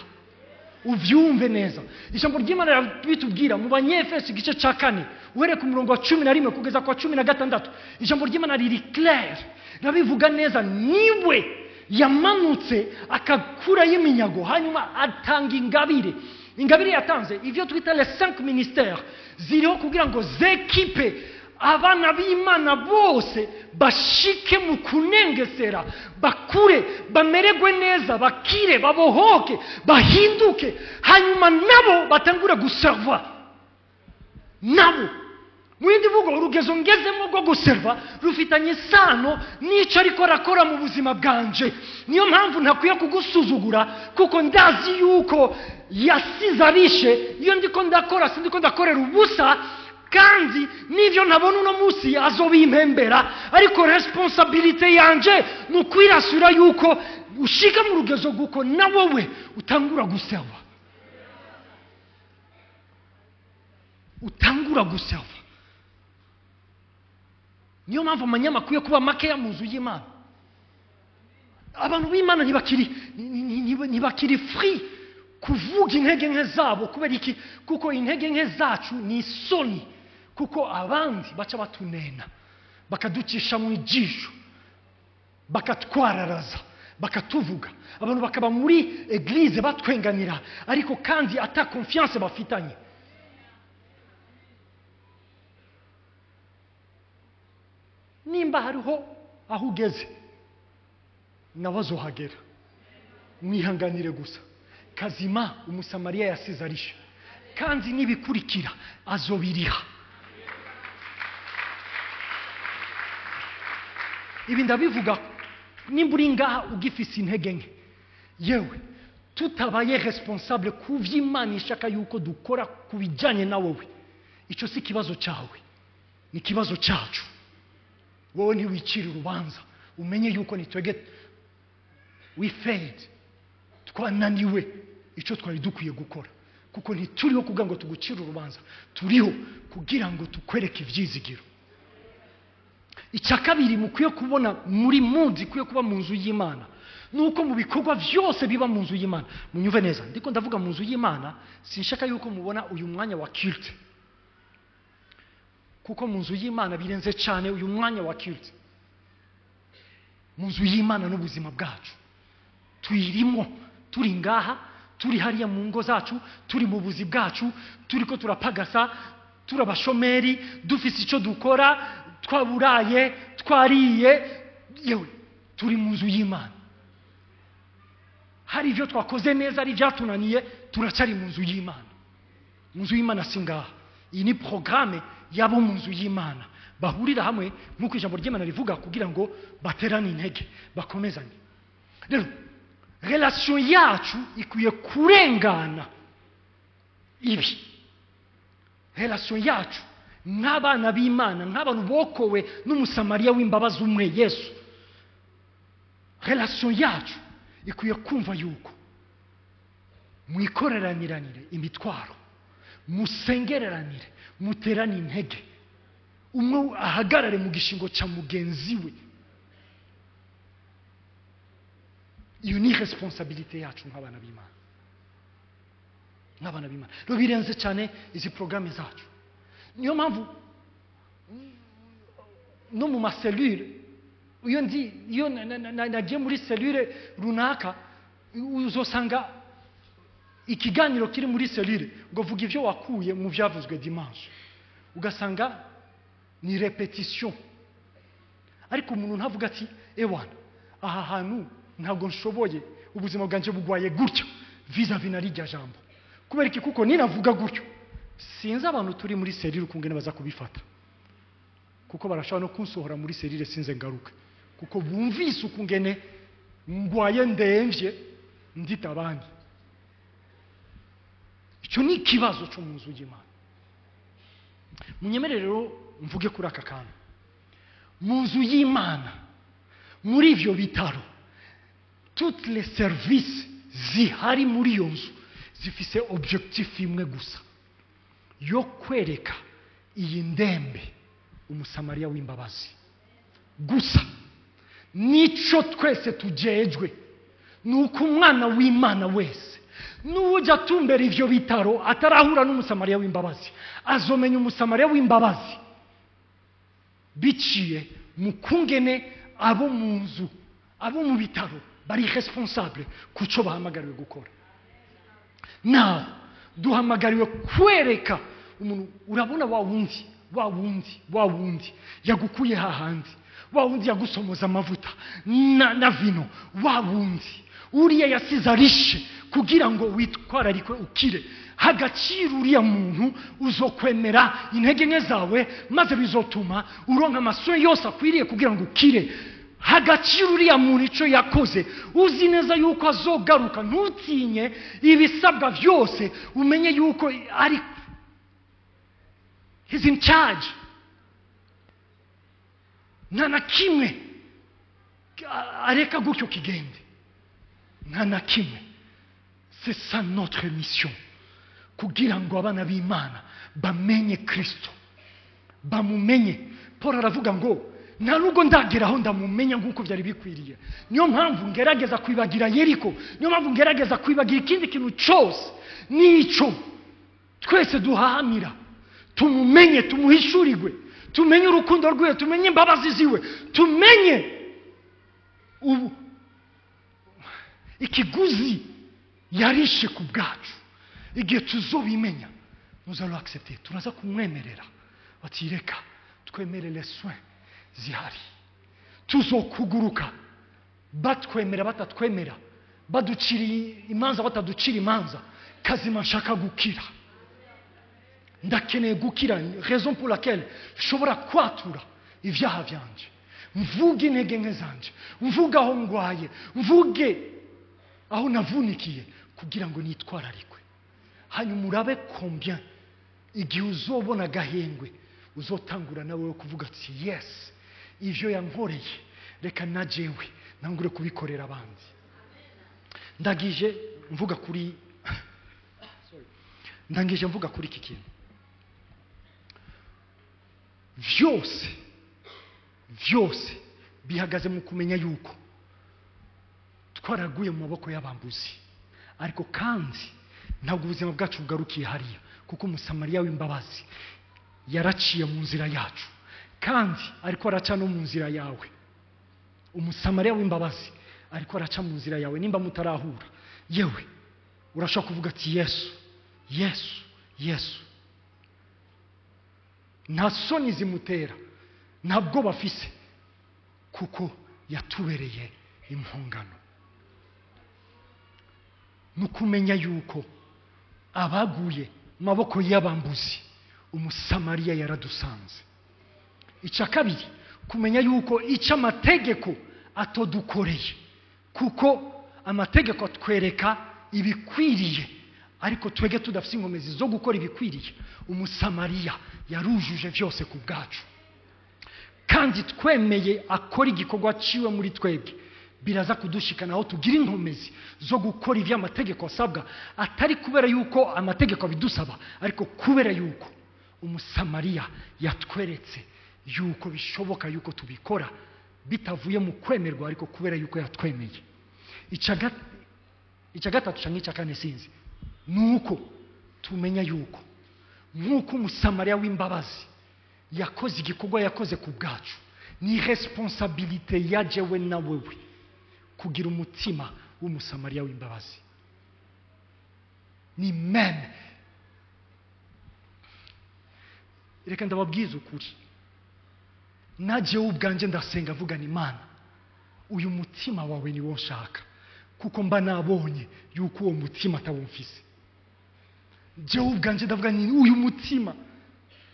Uvyumve neza, ijambo ry'Imana bitubwira mu Banyefeso igice cya 4, uhereye ku murongo wa 11 kugeza kwa 16. Ijambo ry'Imana riri clair, rabivuga neza. Niwe yamanutse akakurayo iminyago, hanyuma atanga ingabire. Ingabire yatanze, ivyo twita les 5 ministères, ziriho kugira ngo zekipe abana b'Imana bose bashike mu kunengesera, bakure, bamererwe neza, bakire, babohoke, bahinduke, hanyuma nabo batangure guserva. Nabo mu yindi mvugo, urugezo ngezemo rwo guserva rufitanye isano n'icyo ariko arakora mu buzima bwanje. Niyo mpamvu ntakwiye kugusuzugura, kuko ndazi yuko yasize abishe. Iyo ndiko ndakora, sindiko ndakorera ubusa, kandi n'ibyo ntabona uno munsi azobimpembera. Ariko responsabilité yanje ni ukwirasura yuko ushika mu rugezo rw'uko na wowe utangura gusaba, utangura gusaba. Niyo mpamvu amanyama akwiye kuba makeya mu nzu y'Imana. Abantu b'Imana ntibakiri free kuvuga intege nke zabo. Kubera iki? Kuko intege nke zacu ni isoni, kuko abandi baca batunena, bakaducisha mu ijisho, bakatwararaza, bakatuvuga. Abantu bakaba muri eglise batwenganira, ariko kandi ata confiance bafitanye. Nimba hariho aho ugeze, nawe azohagera, mwihanganire gusa. Kazima Umusamariya yasize arisha, kandi n'ibikurikira azobiriha. Ibi ndabivuga nimba uri ngaha ugifise intege nke. Yewe, tutabaye responsable ku vy'Imana ishaka yuko dukora ku bijyanye na wowe, icyo si ikibazo cyawe, ni ikibazo cyacu. Wowe ntiwicira urubanza, umenye yuko nitwege we failed, twananiwe icyo twari dukwiye gukora, kuko ntituriho kugira ngo tugucire urubanza, turiho kugira ngo tukwereke ibyizigiro. Icya kabiri mukwiye kubona muri munsi ikwiye kuba mu nzu y'Imana, nuko mu bikorwa byose biba mu nzu y'Imana, munyumve neza, ndiko ndavuga mu nzu y'Imana, sinshaka yuko mubona uyu mwanya wa culte, kuko mu nzu y'Imana birenze cyane uyu mwanya wa culte. Mu nzu y'Imana n'ubuzima bwacu. Tuyirimo turi ngaha, turi hariya mu ngo zacu, turi mu buzi bwacu, turiko turapagasa, turi abashomeri, dufise icyo dukora, twaburaye, twariye, yewe turi mu nzu y'Imana. Hari ibyo twakoze neza, ari ibyatunaniye, turacyari mu nzu y'Imana. Mu nzu y'Imana si ngaha. Iyi ni porogaramu y'abo mu nzu y'Imana bahurira hamwe nk'uko ijambo ry'Imana rivuga, kugira ngo baterane intege, bakomezanye. Rero relation yacu ikwiye kurengana ibi. Relation yacu nk'abana b'Imana, nk'abantu bokowe n'umusamariya w'imbabazi umwe Yesu, relation yacu ikwiye kumva yuko mwikoreranire imitwaro, musengereranire, muterane intege, umwe ahagarare mu gishingo cya mugenzi we. Iyo ni responsabilité yacu nk'abana b'Imana, nk'abana b'Imana. Rero birenze cyane izi porogaramu zacu. Niyo mpamvu no mu maselure, iyo ndi iyo nagiye muri selure runaka, uzosanga ikiganiro kiri muri selure ngo vuga ibyo wakuye mu byavuzwe dimanche, ugasanga ni repetition. Ariko umuntu ntavuga ati ewana aha hantu ntabwo nshoboye, ubuzima bwanjye bugwaye gutya vis-à-vis na rijya jambo. Kubera iki? Kuko ninavuga gutyo sinzi abantu turi muri selire ukungene baza kubifata, kuko barashobora no kunsohora muri selire sinze ngaruka, kuko bumvise ukungene ngwaye ndemvye ndita abandi. Icyo ni ikibazo cyo mu nzu y'Imana. Munyemerere rero mvuge kuri aka kantu. Mu nzu y'Imana, muri ivyo bitaro, toutes les services zihari muri iyo nzu zifise objectif imwe gusa, yo kwereka iyi ndembe umusamariya w'imbabazi gusa. Nico twese tujejwe, nuko umwana w'Imana wese n'ujya atumbera ivyo bitaro atarahura n'umusamariya w'imbabazi, azomenya umusamariya w'imbabazi biciye mu kungene abo mu nzu, abo mu bitaro bari responsable kuco bahamagariwe gukora. Nawe duhamagariwe kwereka umuntu, urabona wa wundi, wa wundi, wa wundi yagukuye hahandi, wa wundi yagusomoza amavuta na vino, wa wundi uriya yasize arishe kugira ngo witwararikwe ukire. Hagaciro uriya muntu uzokwemera intege nke zawe, maze bizotuma uronka amaso yose akwiriye kugira ngo ukire. Hagaciro uriya muntu icyo yakoze, uzi neza yuko azogaruka, ntutinye ibisabwa byose, umenye yuko ari he's in charge. Nta na kimwe areka gutyo kigende, nta na kimwe. C'est ça notre mission, kugira ngo abana b'Imana bamenye Kristo, bamumenye. Paul aravuga ngo nta nubwo ndageraho ndamumenya nk'uko byari bikwiriye, niyo mpamvu ngerageza kwibagira Yeriko, niyo mpamvu ngerageza kwibagira ikindi kintu cyose. Nico twese duhahamira, tumumenye, tumuhishurirwe, tumenye urukundo rwiwe, tumenye imbabazi ziwe, tumenye ubu ikiguzi yarishe ku bwacu. Igihe tuzobimenya, nous allons accepter, turaza kumwemerera, bati reka twemerere soins zihari, tuzokuguruka batwemera batatwemera, baducira imanza bataducira imanza. Kazima nshaka gukira, ndakeneye gukira, raison pour laquelle nshobora kwatura ibyaha byanje, mvuge intege nke zanje, mvuge aho ngwaye, mvuge aho navunikiye, kugira ngo nitwararikwe. Hanyuma urabe combien igihe uzobona agahengwe uzotangura nawe wo kuvuga ati yes, ivyo yankoreye reka na jewe nangure kubikorera abandi. Ndangije mvuga kuri ndangije mvuga kuri iki kintu. Vyose vyose bihagaze mu kumenya yuko twaraguye mu maboko y'abambuzi, ariko kandi ntabwo ubuzima bwacu bugarukiye hariya, kuko umusamariya w'imbabazi yaraciye mu nzira yacu, kandi ariko araca no mu nzira yawe. Umusamariya w'imbabazi ariko araca mu nzira yawe. Nimba mutarahura, yewe urashobora kuvuga ati Yesu, Yesu, Yesu. Nta soni zimutera, ntabwo bafise, kuko yatubereye impongano. Nukumenya yuko abaguye maboko y'abambuzi Umusamariya yaradusanze. Icya kabiri, kumenya yuko icyo amategeko atodukoreye, kuko amategeko atwereka ibikwiriye, ariko twege tudafite inkomezi zo gukora ibikwiriye. Umusamariya yarujuje byose ku bwacu, kandi twemeye akora igikorwa ciwe muri twebwe, biraza kudushikana aho tugira inkomezi zo gukora ibyo amategeko asabwa, atari kubera yuko amategeko abidusaba, ariko kubera yuko Umusamariya yatweretse yuko bishoboka yuko tubikora bitavuye mu kwemerwa, ariko kubera yuko yatwemeye. Icya gatatu cyangwa icya kane sinzi, nuko tumenya yuko nk'uko Umusamariya w'imbabazi yakoze igikorwa yakoze ku bwacu, ni responsabilité ya jewe na wewe kugira umutima w'Umusamariya w'imbabazi. Ni meme. Reka ndababwiza ukuri, najewe ubwanje ndasenga mvuga ni Imana, uyu mutima wawe ni wo nshaka, kuko mba nabonye yuko uwo mutima atawumfise. Jewe ubwanje ndavuga ni uyu mutima,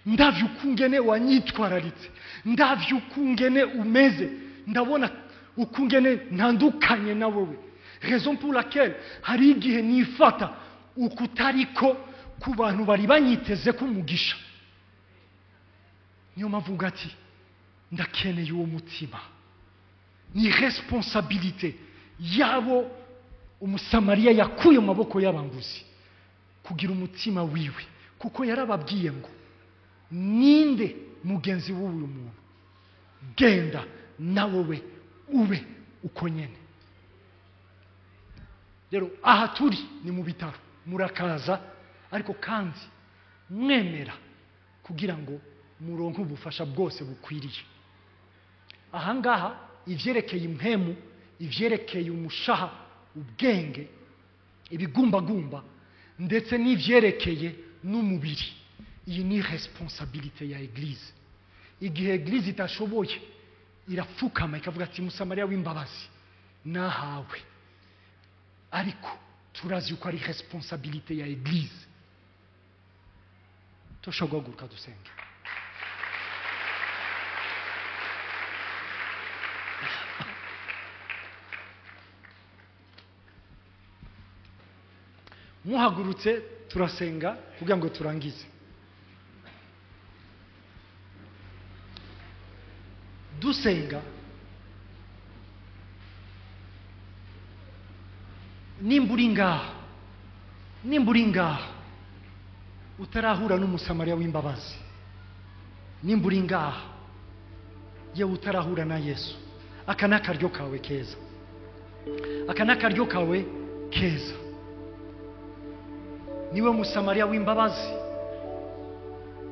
ndavye ukungene wanyitwararitse, ndavye ukungene umeze, ndabona ukungene ntandukanye na wewe. Raison pour laquelle hari igihe nifata ukutariko ku bantu bari banyiteze kumugisha. Niyo mpamvu ati ndakeneye uwo mutima. Ni responsabilité yabo Umusamariya yakuye mu maboko y'abambuzi kugira umutima wiwe, kuko yarababwiye ngo ninde mugenzi w'uyu muntu, genda nawe ube uko nyene. Rero aha turi ni mu bitaro, murakaza, ariko kandi mwemera kugira ngo muronke ubufasha bwose bukwiriye. Aha ngaha ivyerekeye impemu, ivyerekeye umushaha, ubwenge, ibigumbagumba, ndetse n'ivyerekeye n'umubiri, iyi ni responsabilité ya Eglise. Igihe Eglise itashoboye, irapfukama ikavuga ati Musamariya w'imbabazi nahawe, ariko turazi yuko ari responsabilité ya Eglise. Turashobora guhaguruka dusenge. Muhagurutse turasenga kugira ngo turangize. Dusenga, nimba uri ngaha utarahura n'Umusamariya w'imbabazi, nimba uri ngaha yewe utarahura na Yesu, aka ni akaryo kawe keza, aka ni akaryo kawe keza. Niwe Musamariya w'imbabazi,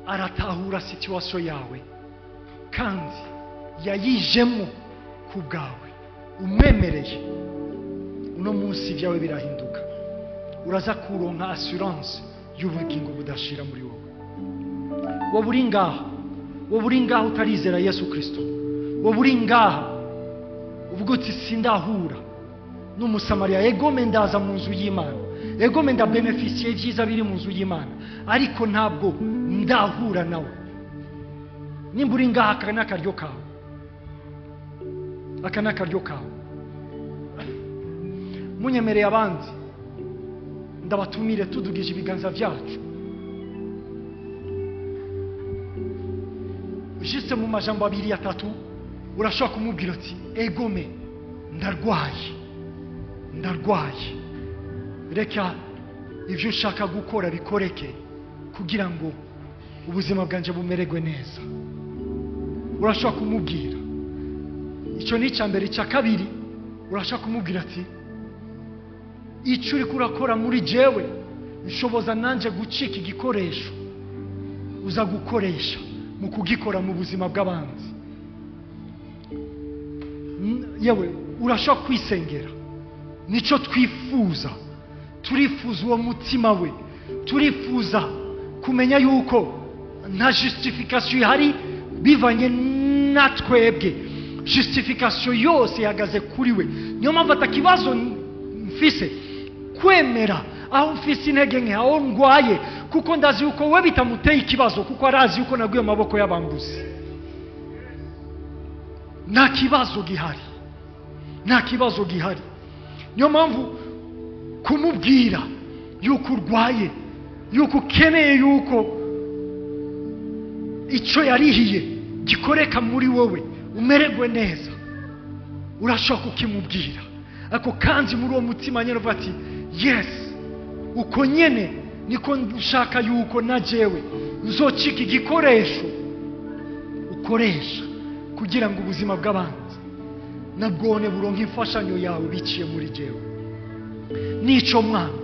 aratahura situation yawe kandi yayijemo ku bwawe. Umwemereye uno munsi ibyawe birahinduka, uraza kuronka assurance y'ubugingo budashira muri wowe. Wowe uri ngaha, wowe uri ngaha utarizera Yesu Kristo, wowe uri ngaha uvuga uti sindahura n'Umusamariya, egome ndaza mu nzu y'Imana, egome ndabenefisiye ibyiza biri mu nzu y'Imana, ariko ntabwo ndahura nawe. Nimba uri ngaha, aka ni akaryo kawe, aka ni akaryo kawe. Munyemereye abandi ndabatumire tudugije ibiganza byacu, jise mu majambo abiri atatu urashobora kumubwira ati egome ndarwaye, ndarwaye, reka ibyo ushaka gukora bikoreke kugira ngo ubuzima bwanje bumererwe neza. Urashobora kumubwira icyo ni icya mbere. Icya kabiri, urashobora kumubwira ati icyo uri kurakora muri jewe nshoboza nanje gucika igikoresho uza gukoresha mu kugikora mu buzima bw'abandi. Yewe Urashobora kwisengera. Nicyo twifuza, turifuza uwo mutima we, turifuza kumenya yuko nta justification ihari bivanye na twebwe. Justification yose ihagaze kuri we. Niyo mpamvu atakibazo mfise kwemera aho mfise intege nke, aho ndwaye, kuko ndazi yuko we bitamuteye ikibazo, kuko arazi yuko naguye mu maboko y'abambuzi. Nta kibazo gihari, nta kibazo gihari. Niyo mpamvu kumubwira yuko urwaye, yuko ukeneye yuko icyo yarihiye gikoreka muri wowe umererwe neza, urashobora kukimubwira. Ariko kandi muri uwo mutima nyine uvuga ati: "Yes, uko nyene niko nshaka yuko na jewe nzocika igikoresho ukoresha kugira ngo ubuzima bw'abandi nabwone buronke imfashanyo yawe biciye muri jewe." Nico, Mwami.